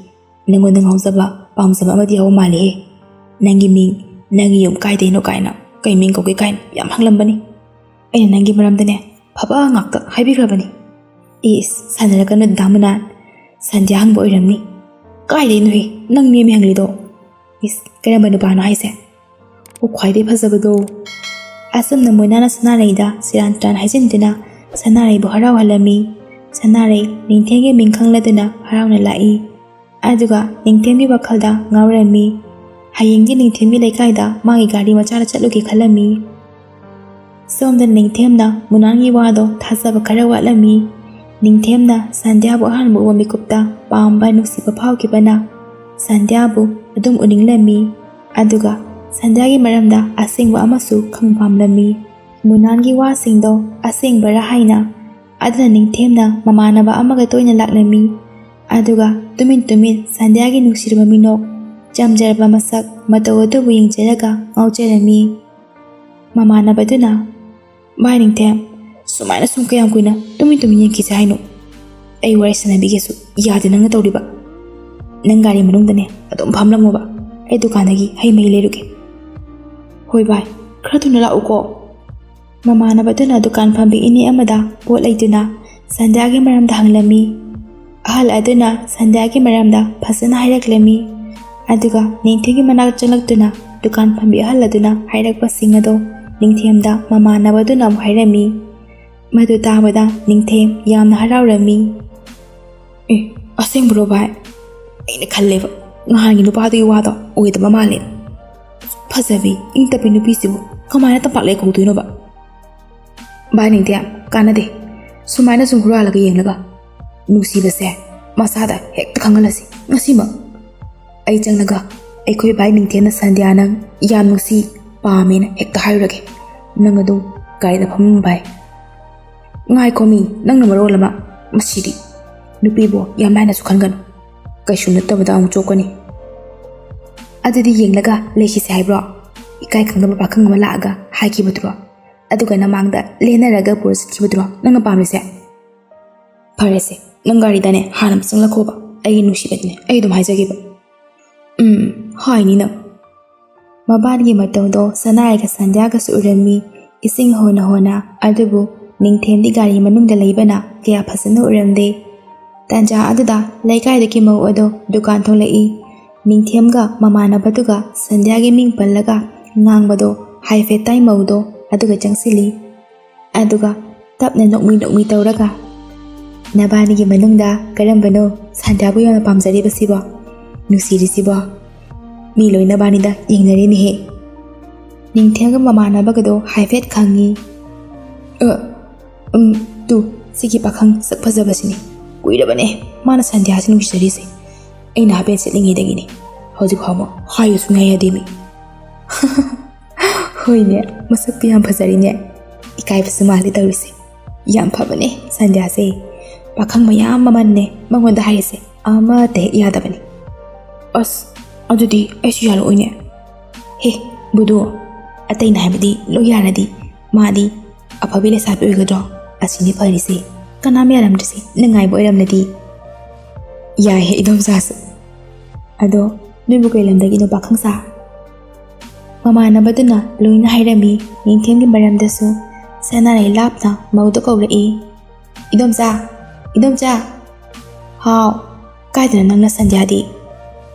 ꯅꯪꯉꯣꯟꯗ ꯉꯥꯎꯖꯕ, ꯄꯥꯝꯖꯕ ꯑꯃꯗꯤ ꯌꯥꯎꯕ ꯃꯥꯜꯂꯦꯍꯦ꯫ ꯅꯪꯒꯤ ꯃꯤꯡ, ꯅꯪꯒꯤ ꯌꯨꯝ ꯀꯥꯏꯗꯩꯅꯣ ꯀꯥꯏꯅ, ꯀꯩ ꯃꯤꯡ ꯀꯧꯒꯦ ꯀꯥꯏꯅ ꯌꯥꯝ ꯍꯪꯂꯝꯕꯅꯤ꯫ ꯑꯩꯅ ꯅꯪꯒꯤ ꯃꯔꯝꯗꯅꯦ ꯐꯕ ꯉꯥꯛꯇ ꯍꯥꯏꯕꯤꯈ꯭ꯔꯕꯅꯤ꯫" "ꯏꯁ, ꯁꯥꯟꯅꯔꯛꯀꯅꯨ ꯗꯥ ꯃꯨꯅꯥꯟ꯫ ꯁꯟꯙ꯭ꯌꯥ ꯍꯪꯕ ꯑꯣꯏꯔꯝꯅꯤ꯫" "ꯀꯥꯏꯗꯩꯅꯣꯍꯦ? ꯅꯪ ꯅꯦꯝꯃꯤ ꯍꯪꯂꯤꯗꯣ꯫" "ꯏꯁ, ꯀꯔꯝꯕ ꯅꯨꯄꯥꯅꯣ ꯍꯥꯏꯁꯦ?" "ꯑꯣ, ꯈ꯭ꯋꯥꯏꯗꯩ ꯐꯖꯕꯗꯣ꯫" ꯑꯁꯨꯝꯅ ꯃꯨꯅꯥꯅ ꯁꯅꯥꯔꯩꯗ ꯁꯦꯔꯥꯟ ꯇꯨꯔꯥꯟ ꯍꯥꯏꯖꯤꯟꯗꯨꯅ ꯁꯅꯥꯔꯩꯕꯨ ꯍꯔꯥꯎꯍꯜꯂꯝꯃꯤ꯫ ꯁꯅꯥꯔꯩ ꯅꯤꯡꯊꯦꯝꯒꯤ ꯃꯤꯡ ꯈꯪꯂꯗꯨꯅ ꯍꯔꯥꯎꯅ ꯂꯥꯛꯏ꯫ ꯑꯗꯨꯒ ꯅꯤꯡꯊꯦꯝꯒꯤ ꯋꯥꯈꯜꯗ ꯉꯥꯎꯔꯝꯃꯤ꯫ ꯍꯌꯦꯡꯗꯤ ꯅꯤꯡꯊꯦꯝꯒꯤ ꯂꯩꯀꯥꯏꯗ ꯃꯥꯒꯤ ꯒꯥꯔꯤ ꯃꯆꯥꯗ ꯆꯠꯂꯨꯒꯦ ꯈꯜꯂꯝꯃꯤ꯫ ꯁꯣꯝꯗ ꯅꯤꯡꯊꯦꯝꯅ ꯃꯨꯅꯥꯟꯒꯤ ꯋꯥꯗꯣ ꯊꯥꯖꯕ ꯈꯔ ꯋꯥꯠꯂꯝꯃꯤ꯫ ꯅꯤꯡꯊꯦꯝꯅ ꯁꯟꯙ꯭ꯌꯥꯕꯨ ꯑꯍꯥꯟꯕ ꯎꯕ ꯃꯤꯀꯨꯞꯇ ꯄꯥꯝꯕ, ꯅꯨꯡꯁꯤꯕ ꯐꯥꯎꯈꯤꯕꯅ ꯁꯟꯙ꯭ꯌꯥꯕꯨ ꯑꯗꯨꯝ ꯎꯅꯤꯡꯂꯝꯃꯤ꯫ ꯑꯗꯨꯒ ꯁꯟꯙ꯭ꯌꯥꯒꯤ ꯃꯔꯝꯗ ꯑꯁꯦꯡꯕ ꯑꯃꯁꯨ ꯈꯪꯕ ꯄꯥꯝꯂꯝꯃꯤ꯫ ꯃꯨꯅꯥꯟꯒꯤ ꯋꯥꯁꯤꯡꯗꯣ ꯑꯁꯦꯡꯕꯔꯥ ꯍꯥꯏꯅ꯫ ꯑꯗꯨꯅ ꯅꯤꯡꯊꯦꯝꯅ ꯃꯃꯥꯟꯅꯕ ꯑꯃꯒ ꯇꯣꯏꯅ ꯂꯥꯛꯂꯝꯃꯤ꯫ ꯑꯗꯨꯒ ꯇꯨꯃꯤꯟ ꯇꯨꯃꯤꯟ ꯁꯟꯙ꯭ꯌꯥꯒꯤ ꯅꯨꯡꯁꯤꯔꯕ ꯃꯤꯅꯣꯛ, ꯆꯝꯖꯔꯕ ꯃꯁꯛ ꯃꯇꯧ ꯑꯗꯨꯕꯨ ꯌꯦꯡꯖꯔꯒ ꯉꯥꯎꯖꯔꯝꯃꯤ꯫ ꯃꯃꯥꯟꯅꯕꯗꯨꯅ, "ꯚꯥꯏ ꯅꯤꯡꯊꯦꯝ, ꯁꯨꯃꯥꯏꯅ ꯁꯨꯝ ꯀꯌꯥꯝ ꯀꯨꯏꯅ ꯇꯨꯃꯤꯟ ꯇꯨꯃꯤꯟ ꯌꯦꯡꯈꯤꯁꯦ ꯍꯥꯏꯅꯣ? ꯑꯩ ꯋꯥꯔꯤ ꯁꯥꯟꯅꯕꯤꯒꯦꯁꯨ ꯌꯥꯗꯦ ꯅꯪꯅ ꯇꯧꯔꯤꯕ꯫ ꯅꯪ ꯒꯥꯔꯤ ꯃꯅꯨꯡꯗꯅꯦ ꯑꯗꯨꯝ ꯐꯝꯂꯝꯃꯣꯕ, ꯑꯩ ꯗꯨꯀꯥꯟꯗꯒꯤ ꯍꯩ ꯃꯍꯤ ꯂꯩꯔꯨꯒꯦ꯫" "ꯍꯣꯏ ꯚꯥꯏ, ꯈꯔ ꯊꯨꯅ ꯂꯥꯛꯎꯀꯣ꯫" ꯃꯃꯥꯟꯅꯕꯗꯨꯅ ꯗꯨꯀꯥꯟ ꯐꯝꯕꯤ ꯏꯅꯦ ꯑꯃꯗ ꯄꯣꯠ ꯂꯩꯗꯨꯅ ꯁꯟꯙ꯭ꯌꯥꯒꯤ ꯃꯔꯝꯗ ꯍꯪꯂꯝꯃꯤ꯫ ꯑꯍꯜ ꯑꯗꯨꯅ ꯁꯟꯙ꯭ꯌꯥꯒꯤ ꯃꯔꯝꯗ ꯐꯖꯅ ꯍꯥꯏꯔꯛꯂꯝꯃꯤ꯫ ꯑꯗꯨꯒ ꯅꯤꯡꯊꯦꯝꯒꯤ ꯃꯅꯥꯛ ꯆꯪꯂꯛꯇꯨꯅ ꯗꯨꯀꯥꯟ ꯐꯝꯕꯤ ꯑꯍꯜ ꯑꯗꯨꯅ ꯍꯥꯏꯔꯛꯄꯁꯤꯡ ꯑꯗꯣ ꯅꯤꯡꯊꯦꯝꯗ ꯃꯃꯥꯟꯅꯕꯗꯨꯅ ꯑꯃꯨꯛ ꯍꯥꯏꯔꯝꯃꯤ꯫ ꯃꯗꯨ ꯇꯥꯕꯗ ꯅꯤꯡꯊꯦꯝ ꯌꯥꯝꯅ ꯍꯔꯥꯎꯔꯝꯃꯤ꯫ "ꯑꯦ, ꯑꯁꯦꯡꯕ꯭ꯔꯣ ꯚꯥꯏ? ꯑꯩꯅ ꯈꯜꯂꯦꯕ, ꯅꯍꯥꯟꯒꯤ ꯅꯨꯄꯥꯗꯨꯒꯤ ꯋꯥꯗꯣ ꯑꯣꯏꯗꯕ ꯃꯥꯜꯂꯦ꯫ ꯐꯖꯕꯤ, ꯏꯪ ꯇꯞꯄꯤ ꯅꯨꯄꯤꯁꯤꯕꯨ ꯀꯃꯥꯏꯅ ꯇꯝꯄꯥꯛ ꯂꯩ ꯀꯧꯗꯣꯏꯅꯣꯕ?" "ꯚꯥꯏ ꯅꯤꯡꯊꯦꯝ, ꯀꯥꯟꯅꯗꯦ꯫ ꯁꯨꯃꯥꯏꯅ ꯁꯨꯝ ꯍꯨꯔꯥꯜꯂꯒ ꯌꯦꯡꯂꯒ ꯅꯨꯡꯁꯤꯕꯁꯦ ꯃꯁꯥꯗ ꯍꯦꯛꯇ ꯈꯪꯍꯜꯂꯁꯤ ꯉꯁꯤꯃꯛ꯫ ꯑꯩ ꯆꯪꯂꯒ ꯑꯩꯈꯣꯏ ꯚꯥꯏ ꯅꯤꯡꯊꯦꯝꯅ ꯁꯟꯙ꯭ꯌꯥ ꯅꯪ ꯌꯥꯝ ꯅꯨꯡꯁꯤ, ꯄꯥꯝꯃꯦꯅ ꯍꯦꯛꯇ ꯍꯥꯏꯔꯨꯔꯒꯦ꯫ ꯅꯪ ꯑꯗꯨꯝ ꯒꯥꯔꯤꯗ ꯐꯝꯃꯝꯃꯨ ꯚꯥꯏ꯫" "ꯉꯥꯏꯈꯣ ꯃꯤ, ꯅꯪꯅ ꯃꯔꯣꯜ ꯑꯃ꯫ ꯃꯁꯤꯗꯤ ꯅꯨꯄꯤꯕꯨ ꯌꯥꯝ ꯂꯥꯏꯅꯁꯨ ꯈꯟꯒꯅꯨ꯫ ꯀꯩꯁꯨ ꯅꯠꯇꯕꯗ ꯑꯃꯨꯛ ꯆꯣꯛꯀꯅꯤ꯫" "ꯑꯗꯨꯗꯤ ꯌꯦꯡꯂꯒ ꯂꯩꯈꯤꯁꯦ ꯍꯥꯏꯕ꯭ꯔꯣ? ꯏꯀꯥꯏ ꯈꯪꯗꯕ ꯄꯥꯈꯪ ꯑꯃ ꯂꯥꯛꯑꯒ ꯍꯥꯏꯈꯤꯕꯗꯨꯔꯣ? ꯑꯗꯨꯒ ꯅꯃꯥꯡꯗ ꯂꯦꯟꯅꯔꯒ ꯄꯨꯔ ꯆꯠꯈꯤꯕꯗꯨꯔꯣ ꯅꯪꯅ ꯄꯥꯝꯃꯤꯁꯦ? ꯐꯔꯦꯁꯦ, ꯅꯪ ꯒꯥꯔꯤꯗꯅꯦ ꯍꯥꯟꯅ ꯑꯃ ꯆꯪꯂꯛꯈꯣꯕ, ꯑꯩꯒꯤ ꯅꯨꯡꯁꯤꯕꯗꯨꯅꯦ ꯑꯩ ꯑꯗꯨꯝ ꯍꯥꯏꯖꯒꯦꯕ꯫" "ꯎꯝ, ꯍꯥꯏꯅꯤ ꯅꯪ꯫" ꯃꯕꯥꯅꯤꯒꯤ ꯃꯇꯧꯗꯣ ꯁꯅꯥꯔꯩꯒ ꯁꯟꯙ꯭ꯌꯥꯒꯁꯨ ꯎꯔꯝꯃꯤ꯫ ꯏꯁꯤꯡ ꯍꯣꯟꯅ ꯍꯣꯟꯅ, ꯑꯗꯨꯕꯨ ꯅꯤꯡꯊꯦꯝꯗꯤ ꯒꯥꯔꯤ ꯃꯅꯨꯡꯗ ꯂꯩꯕꯅ ꯀꯌꯥ ꯐꯖꯅ ꯎꯔꯝꯗꯦ꯫ ꯇꯥꯟꯖꯥ ꯑꯗꯨꯗ ꯂꯩꯀꯥꯏꯗꯒꯤ ꯃꯧ ꯑꯗꯣ ꯗꯨꯀꯥꯟ ꯊꯣꯛꯂꯛꯏ꯫ ꯅꯤꯡꯊꯦꯝꯒ ꯃꯃꯥꯟꯅꯕꯗꯨꯒ ꯁꯟꯙ꯭ꯌꯥꯒꯤ ꯃꯤꯡ ꯄꯜꯂꯒ ꯉꯥꯡꯕꯗꯣ ꯍꯥꯏꯐꯦꯠ ꯇꯥꯏ ꯃꯧꯗꯣ꯫ ꯑꯗꯨꯒ ꯆꯪꯁꯤꯜꯂꯤ꯫ ꯑꯗꯨꯒ ꯇꯞꯅ ꯅꯣꯛꯃꯤ ꯅꯣꯛꯃꯤ ꯇꯧꯔꯒ, "ꯅꯕꯥꯅꯤꯒꯤ ꯃꯅꯨꯡꯗ ꯀꯔꯝꯕꯅꯣ ꯁꯥꯟꯇ꯭ꯌꯥꯕꯨ ꯌꯥꯝꯅ ꯄꯥꯝꯖꯔꯤꯕꯁꯤꯕꯣ, ꯅꯨꯡꯁꯤꯔꯤꯁꯤꯕꯣ? ꯃꯤ ꯂꯣꯏ ꯅꯕꯥꯅꯤꯗ ꯌꯦꯡꯅꯔꯤꯅꯦꯍꯦ꯫" ꯅꯤꯡꯊꯦꯝꯒ ꯃꯃꯥꯟꯅꯕꯒꯗꯣ ꯍꯥꯏꯐꯦꯠ ꯈꯪꯉꯤ꯫ "ꯑ, ꯎꯝ, ꯇꯨ, ꯁꯤꯒꯤ ꯄꯥꯈꯪ ꯁꯛ ꯐꯖꯕꯁꯤꯅꯤ꯫ ꯀꯨꯏꯔꯕꯅꯦ ꯃꯥꯅ ꯁꯥꯟꯇ꯭ꯌꯥꯁꯤ ꯅꯨꯡꯁꯤꯖꯔꯤꯁꯦ꯫ ꯑꯩꯅ ꯍꯥꯏꯐꯦꯠ ꯆꯠꯂꯤꯉꯩꯗꯒꯤꯅꯦ꯫ ꯍꯧꯖꯤꯛ ꯐꯥꯎꯕ ꯍꯥꯏꯌꯨ ꯁꯨꯡꯌꯥ ꯌꯥꯗꯦꯃꯤ꯫" "ꯍꯣꯏꯅꯦ, ꯃꯁꯛꯇꯤ ꯌꯥꯝ ꯐꯖꯔꯤꯅꯦ꯫ ꯏꯀꯥꯏꯕꯁꯨ ꯃꯥꯜꯂꯤ ꯇꯧꯔꯤꯁꯦ꯫ ꯌꯥꯝ ꯐꯕꯅꯦ ꯁꯥꯟꯇ꯭ꯌꯥꯁꯦ꯫ ꯄꯥꯈꯪ ꯃꯌꯥꯝ ꯑꯃꯅꯦ ꯃꯉꯣꯟꯗ ꯍꯥꯏꯔꯤꯁꯦ, ꯑꯃꯠꯇ ꯍꯦꯛ ꯌꯥꯗꯕꯅꯤ꯫" "ꯑꯁ, ꯑꯗꯨꯗꯤ ꯑꯩꯁꯨ ꯌꯥꯔꯛꯑꯣꯏꯅꯦ꯫" "ꯍꯦ, ꯕꯨꯗꯨ, ꯑꯇꯩꯅ ꯍꯥꯏꯕꯗꯤ ꯂꯣꯏ ꯌꯥꯔꯗꯤ ꯃꯥꯗꯤ ꯑꯐꯕꯤ ꯂꯩꯁꯥꯕꯤ ꯑꯣꯏꯒꯗ꯭ꯔꯣ? ꯑꯁꯤꯅꯤ ꯐꯔꯤꯁꯦ꯫ ꯀꯅꯥꯝ ꯌꯥꯔꯝꯗ꯭ꯔꯤꯁꯦ ꯅꯪ ꯉꯥꯏꯕ ꯑꯣꯏꯔꯝꯂꯗꯤ꯫" "ꯌꯥꯏꯍꯦ ꯏꯗꯣꯝꯆꯥꯁꯨ꯫ ꯑꯗꯣ ꯅꯣꯏꯕꯨ ꯀꯩ ꯂꯝꯗꯒꯤꯅꯣ ꯄꯥꯈꯪ ꯁꯥ?" ꯃꯃꯥꯟꯅꯕꯗꯨꯅ ꯂꯣꯏꯅ ꯍꯥꯏꯔꯝꯃꯤ꯫ ꯅꯤꯡꯊꯦꯝꯒꯤ ꯃꯔꯝꯗꯁꯨ ꯁꯅꯥꯔꯩ ꯂꯥꯞꯅ ꯃꯧꯗ ꯀꯧꯔꯛꯏ꯫ "ꯏꯗꯣꯝꯆꯥ! ꯏꯗꯣꯝꯆꯥ!" "ꯍꯥꯎ, ꯀꯥꯏꯗꯅꯣ ꯅꯪꯅ ꯁꯟꯙ꯭ꯌꯥꯗꯤ?"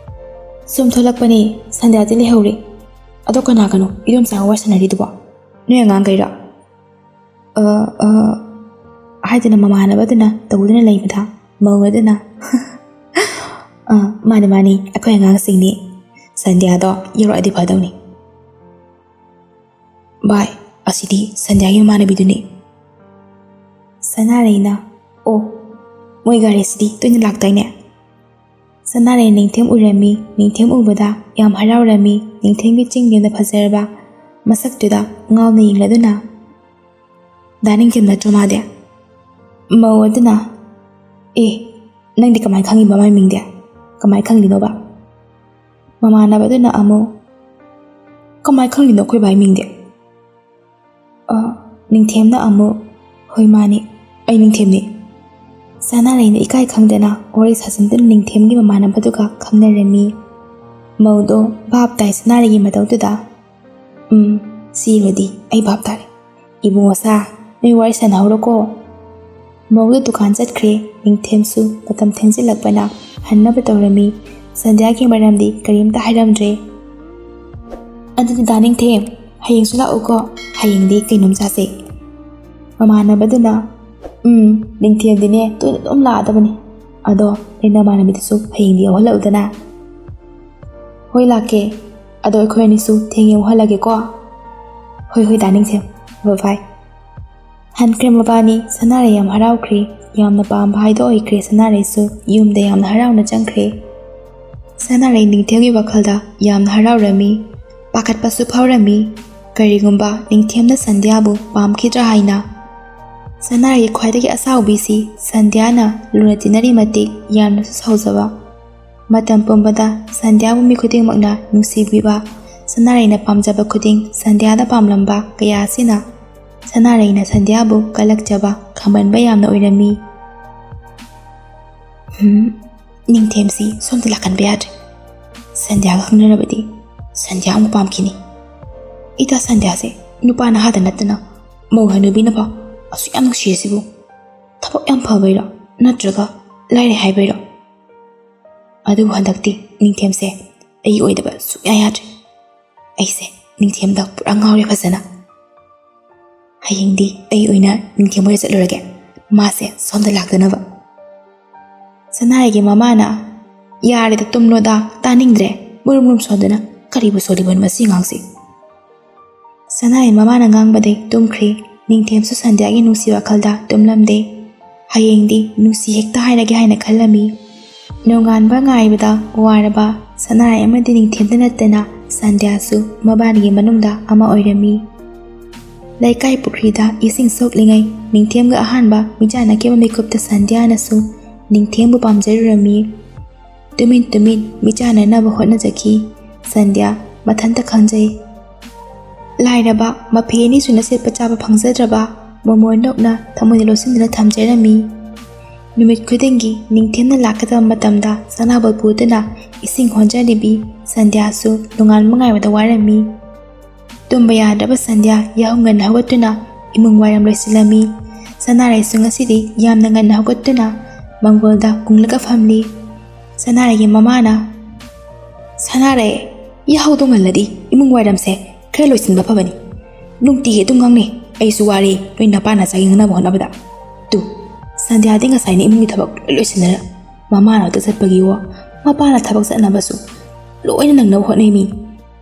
"ꯁꯨꯝ ꯊꯣꯛꯂꯛꯄꯅꯦ, ꯁꯟꯙ꯭ꯌꯥꯗꯤ ꯂꯩꯍꯧꯔꯦ꯫" "ꯑꯗꯣ ꯀꯅꯥ ꯀꯅꯣ ꯏꯗꯣꯝꯆꯥꯒ ꯋꯥꯔꯤ ꯁꯥꯟꯅꯔꯤꯗꯨꯕꯣ? ꯅꯣꯏ ꯑꯉꯥꯡꯈꯩꯔꯣ?" "ꯑ, ꯑ," ꯍꯥꯏꯗꯨꯅ ꯃꯃꯥꯟꯅꯕꯗꯨꯅ ꯇꯧꯗꯨꯅ ꯂꯩꯕꯗ ꯃꯧ ꯑꯗꯨꯅ, "ꯑ, ꯃꯥꯅꯤ, ꯃꯥꯅꯤ, ꯑꯩꯈꯣꯏ ꯑꯉꯥꯡꯁꯤꯡꯅꯤ꯫ ꯁꯟꯙ꯭ꯌꯥꯗꯣ ꯌꯧꯔꯛꯑꯗꯤ ꯐꯗꯧꯅꯤ꯫" "ꯚꯥꯏ, ꯑꯁꯤꯗꯤ ꯁꯟꯙ꯭ꯌꯥꯒꯤ ꯃꯃꯥꯟꯅꯕꯤꯗꯨꯅꯤ꯫" ꯁꯅꯥꯔꯩꯅ, "ꯑꯣ, ꯃꯣꯏ ꯒꯥꯔꯤꯁꯤꯗꯤ ꯇꯣꯏꯅ ꯂꯥꯛꯇꯥꯏꯅꯦ?" ꯁꯅꯥꯔꯩ ꯅꯤꯡꯊꯦꯝ ꯎꯔꯝꯃꯤ꯫ ꯅꯤꯡꯊꯦꯝ ꯎꯕꯗ ꯌꯥꯝ ꯍꯔꯥꯎꯔꯝꯃꯤ꯫ ꯅꯤꯡꯊꯦꯝꯒꯤ ꯆꯤꯡꯂꯦꯝꯅ ꯐꯖꯔꯕ ꯃꯁꯛꯇꯨꯗ ꯉꯥꯎꯅ ꯌꯦꯡꯂꯗꯨꯅ, "ꯗꯥ ꯅꯤꯡꯊꯦꯝ ꯅꯠꯇ꯭ꯔꯣ ꯃꯥꯗꯤ?" ꯃꯧ ꯑꯗꯨꯅ, "ꯑꯦ, ꯅꯪꯗꯤ ꯀꯃꯥꯏ ꯈꯪꯉꯤꯕ ꯃꯥꯏ ꯃꯤꯡꯗꯤ? ꯀꯃꯥꯏ ꯈꯪꯂꯤꯅꯣꯕ?" ꯃꯃꯥꯟꯅꯕꯗꯨꯅ ꯑꯃꯨꯛ, "ꯀꯃꯥꯏ ꯈꯪꯂꯤꯅꯣ ꯑꯩꯈꯣꯏ ꯕꯥꯏ ꯃꯤꯡꯗꯤ?" ꯑ, ꯅꯤꯡꯊꯦꯝꯅ ꯑꯃꯨꯛ, "ꯍꯣꯏ, ꯃꯥꯅꯤ, ꯑꯩ ꯅꯤꯡꯊꯦꯝꯅꯤ꯫" ꯁꯅꯥꯔꯩꯅ ꯏꯀꯥꯏ ꯈꯪꯗꯅ ꯋꯥꯔꯤ ꯁꯥꯖꯤꯟꯗꯨꯅ ꯅꯤꯡꯊꯦꯝꯒꯤ ꯃꯃꯥꯟꯅꯕꯗꯨꯒ ꯈꯪꯅꯔꯝꯃꯤ꯫ ꯃꯧꯗꯣ ꯚꯥꯞ ꯇꯥꯏ ꯁꯅꯥꯔꯩꯒꯤ ꯃꯇꯧꯗꯨꯗ꯫ "ꯎꯝ, ꯁꯤꯃꯗꯤ ꯑꯩ ꯚꯥꯞ ꯇꯥꯔꯦ꯫ ꯏꯕꯨꯡꯉꯣ ꯁꯥ, ꯅꯣꯏ ꯋꯥꯔꯤ ꯁꯥꯟꯅꯍꯧꯔꯣꯀꯣ꯫" ꯃꯧꯗꯨ ꯗꯨꯀꯥꯟ ꯆꯠꯈ꯭ꯔꯦ꯫ ꯅꯤꯡꯊꯦꯝꯁꯨ ꯃꯇꯝ ꯊꯦꯡꯖꯤꯜꯂꯛꯄꯅ ꯍꯟꯅꯕ ꯇꯧꯔꯝꯃꯤ꯫ ꯁꯟꯙ꯭ꯌꯥꯒꯤ ꯃꯔꯝꯗꯤ ꯀꯔꯤꯝꯇ ꯍꯥꯏꯔꯝꯗ꯭ꯔꯦ꯫ "ꯑꯗꯨꯗꯤ ꯗꯥ ꯅꯤꯡꯊꯦꯝ, "ꯍꯌꯦꯡꯁꯨ ꯂꯥꯛꯎꯀꯣ, ꯍꯌꯦꯡꯗꯤ ꯀꯩꯅꯣꯝ ꯆꯥꯁꯦ꯫" ꯃꯃꯥꯟꯅꯕꯗꯨꯅ, "ꯎꯝ, ꯅꯤꯡꯊꯦꯝꯗꯤꯅꯦ ꯇꯣꯏꯅ ꯑꯗꯨꯝ ꯂꯥꯛꯑꯗꯕꯅꯤ꯫ ꯑꯗꯣ ꯅꯣꯏ ꯅꯃꯥꯟꯅꯕꯤꯗꯨꯁꯨ ꯍꯌꯦꯡꯗꯤ ꯌꯥꯎꯍꯜꯂꯛꯎꯗꯅ꯫" "ꯍꯣꯏ, ꯂꯥꯛꯀꯦ꯫ ꯑꯗꯣ ꯑꯩꯈꯣꯏ ꯑꯅꯤꯁꯨ ꯊꯦꯡꯅ ꯌꯥꯎꯍꯜꯂꯒꯦꯀꯣ꯫" "ꯍꯣꯏ, ꯍꯣꯏ, ꯗꯥ ꯅꯤꯡꯊꯦꯝ꯫ ꯕꯥꯏ ꯕꯥꯏ꯫" ꯍꯟꯈ꯭ꯔꯦ ꯃꯕꯥꯅꯤ꯫ ꯁꯅꯥꯔꯩ ꯌꯥꯝ ꯍꯔꯥꯎꯈ꯭ꯔꯦ꯫ ꯌꯥꯝꯅ ꯄꯥꯝꯕ ꯍꯥꯏꯗꯣ ꯑꯣꯏꯈ꯭ꯔꯦ ꯁꯅꯥꯔꯩꯁꯨ꯫ ꯌꯨꯝꯗ ꯌꯥꯝꯅ ꯍꯔꯥꯎꯅ ꯆꯪꯈ꯭ꯔꯦ꯫ ꯁꯅꯥꯔꯩ ꯅꯤꯡꯊꯦꯝꯒꯤ ꯋꯥꯈꯜꯗ ꯌꯥꯝꯅ ꯍꯔꯥꯎꯔꯝꯃꯤ꯫ ꯄꯥꯈꯠꯄꯁꯨ ꯐꯥꯎꯔꯝꯃꯤ꯫ ꯀꯔꯤꯒꯨꯝꯕ ꯅꯤꯡꯊꯦꯝꯅ ꯁꯟꯙ꯭ꯌꯥꯕꯨ ꯄꯥꯝꯈꯤꯗ꯭ꯔꯥ ꯍꯥꯏꯅ꯫ ꯁꯅꯥꯔꯩꯒꯤ ꯈ꯭ꯋꯥꯏꯗꯒꯤ ꯑꯁꯥꯎꯕꯤꯁꯤ ꯁꯟꯙ꯭ꯌꯥꯅ ꯂꯨꯅ ꯇꯤꯟꯅꯔꯤ ꯃꯇꯤꯛ ꯌꯥꯝꯅꯁꯨ ꯁꯥꯎꯖꯕ꯫ ꯃꯇꯝ ꯄꯨꯝꯕꯗ ꯁꯟꯙ꯭ꯌꯥꯕꯨ ꯃꯤ ꯈꯨꯗꯤꯡꯃꯛꯅ ꯅꯨꯡꯁꯤꯕꯤꯕ, ꯁꯅꯥꯔꯩꯅ ꯄꯥꯝꯖꯕ ꯈꯨꯗꯤꯡ ꯁꯟꯙ꯭ꯌꯥꯗ ꯄꯥꯝꯂꯝꯕ ꯀꯌꯥ ꯑꯁꯤꯅ ꯁꯅꯥꯔꯩꯅ ꯁꯟꯙ꯭ꯌꯥꯕꯨ ꯀꯜꯂꯛꯆꯕ, ꯈꯥꯝꯍꯟꯕ ꯌꯥꯝꯅ ꯑꯣꯏꯔꯝꯃꯤ꯫ "ꯍꯝ, ꯅꯤꯡꯊꯦꯝꯁꯤ ꯁꯣꯝꯗ ꯂꯥꯛꯍꯟꯕ ꯌꯥꯗ꯭ꯔꯦ꯫ ꯁꯟꯙ꯭ꯌꯥꯒ ꯈꯪꯅꯔꯕꯗꯤ ꯁꯟꯙ꯭ꯌꯥ ꯑꯃꯨꯛ ꯄꯥꯝꯈꯤꯅꯤ꯫ ꯏꯇꯥ ꯁꯟꯙ꯭ꯌꯥꯁꯦ ꯅꯨꯄꯥ ꯅꯍꯥꯗ ꯅꯠꯇꯅ ꯃꯧ ꯍꯅꯨꯕꯤꯅ ꯐꯥꯎ ꯑꯁꯨꯛ ꯌꯥꯝ ꯅꯨꯡꯁꯤꯔꯤꯁꯤꯕꯨ ꯊꯕꯛ ꯌꯥꯝ ꯐꯕꯩꯔꯣ, ꯅꯠꯇ꯭ꯔꯒ ꯂꯥꯏꯔꯩ ꯍꯥꯏꯕꯩꯔꯣ? ꯑꯗꯨꯕꯨ ꯍꯟꯗꯛꯇꯤ ꯅꯤꯡꯊꯦꯝꯁꯦ ꯑꯩꯒꯤ ꯑꯣꯏꯗꯕ ꯁꯨꯛꯌꯥ ꯌꯥꯗ꯭ꯔꯦ꯫ ꯑꯩꯁꯦ ꯅꯤꯡꯊꯦꯝꯗ ꯄꯨꯔꯥ ꯉꯥꯎꯔꯦ ꯐꯖꯅ꯫ ꯍꯌꯦꯡꯗꯤ ꯑꯩ ꯑꯣꯏꯅ ꯅꯤꯡꯊꯦꯝ ꯍꯣꯏꯗ ꯆꯠꯂꯨꯔꯒꯦ꯫ ꯃꯥꯁꯦ ꯁꯣꯝꯗ ꯂꯥꯛꯇꯅꯕ꯫" ꯁꯅꯥꯔꯩꯒꯤ ꯃꯃꯥꯅ, "ꯌꯥꯔꯦꯗ, ꯇꯨꯝꯂꯣꯗ, ꯇꯥꯅꯤꯡꯗ꯭ꯔꯦ꯫ ꯃꯨꯔꯨꯝ ꯃꯨꯔꯨꯝ ꯁꯣꯟꯗꯅ ꯀꯔꯤꯕꯨ ꯁꯣꯜꯂꯤꯕꯅꯣ ꯃꯁꯤ ꯑꯉꯥꯡꯁꯤ?" ꯁꯅꯥꯔꯩ ꯃꯃꯥꯅ ꯉꯥꯡꯕꯗꯩ ꯇꯨꯝꯈ꯭ꯔꯦ꯫ ꯅꯤꯡꯊꯦꯝꯁꯨ ꯁꯟꯙ꯭ꯌꯥꯒꯤ ꯅꯨꯡꯁꯤ ꯋꯥꯈꯜꯗ ꯇꯨꯝꯂꯝꯗꯦ꯫ ꯍꯌꯦꯡꯗꯤ ꯅꯨꯡꯁꯤ ꯍꯦꯛꯇ ꯍꯥꯏꯔꯒꯦ ꯍꯥꯏꯅ ꯈꯜꯂꯝꯃꯤ꯫ ꯅꯣꯡꯉꯥꯟꯕ ꯉꯥꯏꯕꯗ ꯋꯥꯔꯕ ꯁꯅꯥꯔꯩ ꯑꯃꯗꯤ ꯅꯤꯡꯊꯦꯝꯗ ꯅꯠꯇꯅ ꯁꯟꯙ꯭ꯌꯥꯁꯨ ꯃꯕꯥꯅꯤꯒꯤ ꯃꯅꯨꯡꯗ ꯑꯃ ꯑꯣꯏꯔꯝꯃꯤ꯫ ꯂꯩꯀꯥꯏ ꯄꯨꯈ꯭ꯔꯤꯗ ꯏꯁꯤꯡ ꯁꯣꯛꯂꯤꯉꯩ ꯅꯤꯡꯊꯦꯝꯒ ꯑꯍꯥꯟꯕ ꯃꯤꯆꯥꯟꯅꯈꯤꯕ ꯃꯤꯀꯨꯞꯇ ꯁꯟꯙ꯭ꯌꯥꯅꯁꯨ ꯅꯤꯡꯊꯦꯝꯕꯨ ꯄꯥꯝꯖꯔꯨꯔꯝꯃꯤ꯫ ꯇꯨꯃꯤꯟ ꯇꯨꯃꯤꯟ ꯃꯤꯆꯥꯟꯅꯅꯕ ꯍꯣꯠꯅꯖꯈꯤ꯫ ꯁꯟꯙ꯭ꯌꯥ ꯃꯊꯟꯇ ꯈꯟꯖꯩ꯫ ꯂꯥꯏꯔꯕ, ꯃꯐꯤ ꯑꯅꯤ ꯁꯨꯅ ꯁꯦꯠꯄ ꯆꯥꯕ ꯐꯪꯖꯗ꯭ꯔꯕ ꯃꯣꯃꯣꯟ ꯅꯣꯛꯅ ꯊꯃꯣꯏꯗ ꯂꯣꯠꯁꯤꯟꯗꯨꯅ ꯊꯝꯖꯔꯝꯃꯤ꯫ ꯅꯨꯃꯤꯠ ꯈꯨꯗꯤꯡꯒꯤ ꯅꯤꯡꯊꯦꯝꯅ ꯂꯥꯛꯀꯗꯕ ꯃꯇꯝꯗ ꯁꯅꯥꯕꯣꯠ ꯄꯨꯗꯨꯅ ꯏꯁꯤꯡ ꯍꯣꯟꯖꯔꯤꯕꯤ ꯁꯟꯙ꯭ꯌꯥꯁꯨ ꯅꯣꯡꯉꯥꯟꯕ ꯉꯥꯏꯕꯗ ꯋꯥꯔꯝꯃꯤ꯫ ꯇꯨꯝꯕ ꯌꯥꯗ꯭ꯔꯕ ꯁꯟꯙ꯭ꯌꯥ ꯌꯥꯍꯧ ꯉꯟꯅ ꯍꯧꯒꯠꯇꯨꯅ ꯏꯃꯨꯡ ꯋꯥꯏꯔꯝ ꯂꯣꯏꯁꯤꯜꯂꯝꯃꯤ꯫ ꯁꯅꯥꯔꯩꯁꯨ ꯉꯁꯤꯗꯤ ꯌꯥꯝꯅ ꯉꯟꯅ ꯍꯧꯒꯠꯇꯨꯅ ꯃꯪꯒꯣꯜꯗ ꯎꯪꯂꯒ ꯐꯝꯂꯤ꯫ ꯁꯅꯥꯔꯩꯒꯤ ꯃꯃꯥꯅ, "ꯁꯅꯥꯔꯩ, ꯌꯥꯍꯧꯗꯣ ꯉꯜꯂꯗꯤ ꯏꯃꯨꯡ ꯋꯥꯏꯔꯝꯁꯦ ꯈꯔ ꯂꯣꯏꯁꯤꯟꯕ ꯐꯕꯅꯤ꯫ ꯅꯨꯡꯇꯤꯒꯤ ꯑꯗꯨꯝ ꯉꯥꯡꯅꯩ꯫ ꯑꯩꯁꯨ ꯋꯥꯔꯦ ꯅꯣꯏ ꯅꯄꯥ ꯅꯆꯥꯒꯤ ꯉꯥꯡꯅꯕ ꯍꯣꯠꯅꯕꯗ꯫ ꯇꯨ, ꯁꯟꯙ꯭ꯌꯥꯗꯤ ꯉꯁꯥꯏꯅ ꯏꯃꯨꯡꯒꯤ ꯊꯕꯛ ꯂꯣꯏ ꯂꯣꯏꯁꯤꯟꯅꯔ ꯃꯃꯥ ꯅꯥꯛꯇ ꯆꯠꯄꯒꯤꯋꯣ, ꯃꯄꯥꯅ ꯊꯕꯛ ꯆꯠꯅꯕꯁꯨ ꯂꯣꯏꯅ ꯅꯪꯅꯕ ꯍꯣꯠꯅꯩ ꯃꯤ꯫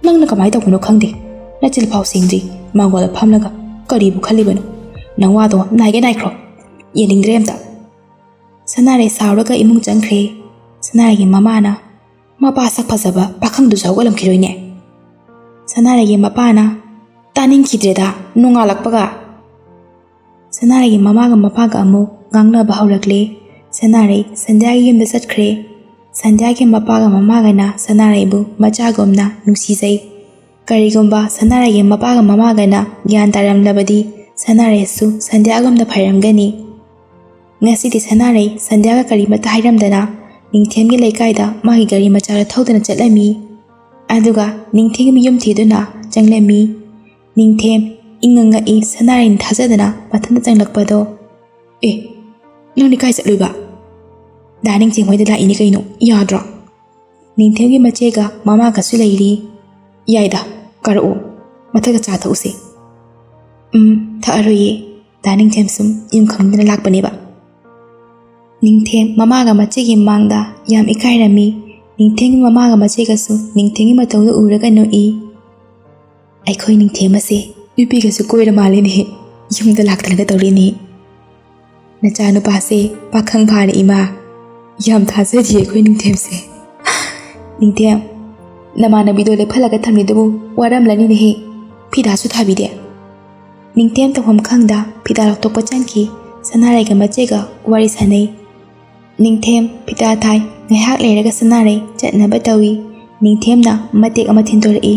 ꯅꯪꯅ ꯀꯃꯥꯏꯅ ꯇꯧꯕꯅꯣ ꯈꯪꯗꯦ꯫ ꯅꯆꯤꯜꯐꯥꯎ ꯁꯦꯡꯗ꯭ꯔꯤ, ꯃꯥꯡꯒꯣꯜꯗ ꯐꯝꯂꯒ ꯀꯔꯤꯕꯨ ꯈꯜꯂꯤꯕꯅꯣ? ꯅꯋꯥꯗꯣ ꯅꯥꯏꯒꯦ ꯅꯥꯏꯈ꯭ꯔꯣ꯫ ꯌꯦꯡꯅꯤꯡꯗ꯭ꯔꯦ ꯑꯝꯇ꯫ ꯁꯅꯥꯔꯩ ꯁꯥꯎꯔꯒ ꯏꯃꯨꯡ ꯆꯪꯈ꯭ꯔꯦ꯫ ꯁꯅꯥꯔꯩꯒꯤ ꯃꯃꯥꯅ, "ꯃꯄꯥ ꯁꯛ ꯐꯖꯕ ꯄꯥꯈꯪꯗꯨꯁꯨ ꯍꯧꯒꯠꯂꯝꯈꯤꯔꯣꯏꯅꯦ"꯫ ꯁꯅꯥꯔꯩꯒꯤ ꯃꯄꯥꯅ, "ꯇꯥꯅꯤꯡꯈꯤꯗ꯭ꯔꯦꯗ, ꯅꯣꯡꯉꯥꯜꯂꯛꯄꯒ"꯫ ꯁꯅꯥꯔꯩꯒꯤ ꯃꯃꯥꯒ ꯃꯄꯥꯒ ꯑꯃꯨꯛ ꯉꯥꯡꯅꯕ ꯍꯧꯔꯛꯂꯦ꯫ ꯁꯅꯥꯔꯩ ꯁꯟꯙ꯭ꯌꯥꯒꯤ ꯌꯨꯝꯗ ꯆꯠꯈ꯭ꯔꯦ꯫ ꯁꯟꯙ꯭ꯌꯥꯒꯤ ꯃꯄꯥꯒ ꯃꯃꯥꯒꯅ ꯁꯅꯥꯔꯩꯕꯨ ꯃꯆꯥꯒꯨꯝꯅ ꯅꯨꯡꯁꯤꯖꯩ꯫ ꯀꯔꯤꯒꯨꯝꯕ ꯁꯅꯥꯔꯩꯒꯤ ꯃꯄꯥꯒ ꯃꯃꯥꯒꯅ ꯒ꯭ꯌꯥꯟ ꯇꯥꯔꯝꯂꯕꯗꯤ ꯁꯅꯥꯔꯩꯁꯨ ꯁꯟꯙ꯭ꯌꯥꯒꯨꯝꯅ ꯐꯔꯝꯒꯅꯤ꯫ ꯉꯁꯤꯗꯤ ꯁꯅꯥꯔꯩ ꯁꯟꯙ꯭ꯌꯥꯒ ꯀꯔꯤꯃꯠꯇ ꯍꯥꯏꯔꯝꯗꯅ ꯅꯤꯡꯊꯦꯝꯒꯤ ꯂꯩꯀꯥꯏꯗ ꯃꯥꯒꯤ ꯒꯥꯔꯤ ꯃꯆꯥꯗ ꯊꯧꯗꯨꯅ ꯆꯠꯂꯝꯃꯤ꯫ ꯑꯗꯨꯒ ꯅꯤꯡꯊꯦꯝꯒꯤ ꯃꯌꯨꯝ ꯊꯤꯗꯨꯅ ꯆꯪꯂꯝꯃꯤ꯫ ꯅꯤꯡꯊꯦꯝ ꯏꯪꯉ ꯉꯛꯏ ꯁꯅꯥꯔꯩꯅ ꯊꯥꯖꯗꯅ ꯃꯊꯟꯇ ꯆꯪꯂꯛꯄꯗꯣ꯫ "ꯑꯦ, ꯅꯪꯗꯤ ꯀꯥꯏ ꯆꯠꯂꯨꯏꯕ?" "ꯗꯥ ꯅꯤꯡꯊꯦꯝ ꯍꯣꯏꯗ ꯂꯥꯛꯏꯅꯤ ꯀꯩꯅꯣ, ꯌꯥꯗ꯭ꯔꯣ?" ꯅꯤꯡꯊꯦꯝꯒꯤ ꯃꯆꯦꯒ ꯃꯃꯥꯒꯁꯨ ꯂꯩꯔꯤ꯫ "ꯌꯥꯏꯗ, ꯀꯥꯔꯛꯑꯣ, ꯃꯊꯛꯇ ꯆꯥ ꯊꯛꯎꯁꯦ"꯫ "ꯎꯝ, ꯊꯛꯑꯔꯣꯏꯌꯦ"꯫ ꯗꯥ ꯅꯤꯡꯊꯦꯝ ꯁꯨꯝ ꯌꯨꯝ ꯈꯪꯗꯅ ꯂꯥꯛꯄꯅꯦꯕ꯫ ꯅꯤꯡꯊꯦꯝ ꯃꯃꯥꯒ ꯃꯆꯦꯒꯤ ꯃꯃꯥꯡꯗ ꯌꯥꯝ ꯏꯀꯥꯏꯔꯝꯃꯤ꯫ ꯅꯤꯡꯊꯦꯝꯒꯤ ꯃꯃꯥꯒ ꯃꯆꯦꯒꯁꯨ ꯅꯤꯡꯊꯦꯝꯒꯤ ꯃꯇꯧꯗꯨ ꯎꯔꯒ ꯅꯣꯛꯏ꯫ "ꯑꯩꯈꯣꯏ ꯅꯤꯡꯊꯦꯝ ꯑꯁꯦ ꯅꯨꯄꯤꯒꯁꯨ ꯀꯣꯏꯔ ꯃꯥꯜꯂꯦꯅꯦꯍꯦ, ꯌꯨꯝꯗ ꯂꯥꯛꯇꯅꯒ ꯇꯧꯔꯦꯅꯦ꯫ ꯅꯆꯥꯅꯨꯄꯥꯁꯦ ꯄꯥꯈꯪ ꯐꯥꯔꯦ ꯏꯃꯥ, ꯌꯥꯝ ꯊꯥꯖꯗꯤꯌꯦ ꯑꯩꯈꯣꯏ ꯅꯤꯡꯊꯦꯝꯁꯦ"꯫ "ꯅꯤꯡꯊꯦꯝ, ꯅꯃꯥꯟꯅꯕꯤꯗꯣ ꯂꯦꯞꯍꯜꯂꯒ ꯊꯝꯂꯤꯗꯨꯕꯨ ꯋꯥꯔꯝꯂꯅꯤꯅꯦꯍꯦ, ꯐꯤꯗꯥꯁꯨ ꯊꯥꯕꯤꯗꯦ"꯫ ꯅꯤꯡꯊꯦꯝ ꯇꯧꯐꯝ ꯈꯪꯗ ꯐꯤꯗꯥ ꯂꯧꯊꯣꯛꯄ ꯆꯪꯈꯤ꯫ ꯁꯅꯥꯔꯩꯒ ꯃꯆꯦꯒ ꯋꯥꯔꯤ ꯁꯥꯟꯅꯩ꯫ ꯅꯤꯡꯊꯦꯝ ꯐꯤꯗꯥ ꯊꯥꯏ꯫ ꯉꯥꯏꯍꯥꯛ ꯂꯩꯔꯒ ꯁꯅꯥꯔꯩ ꯆꯠꯅꯕ ꯇꯧꯏ꯫ ꯅꯤꯡꯊꯦꯝꯅ ꯃꯇꯦꯛ ꯑꯃ ꯊꯤꯟꯗꯣꯔꯛꯏ꯫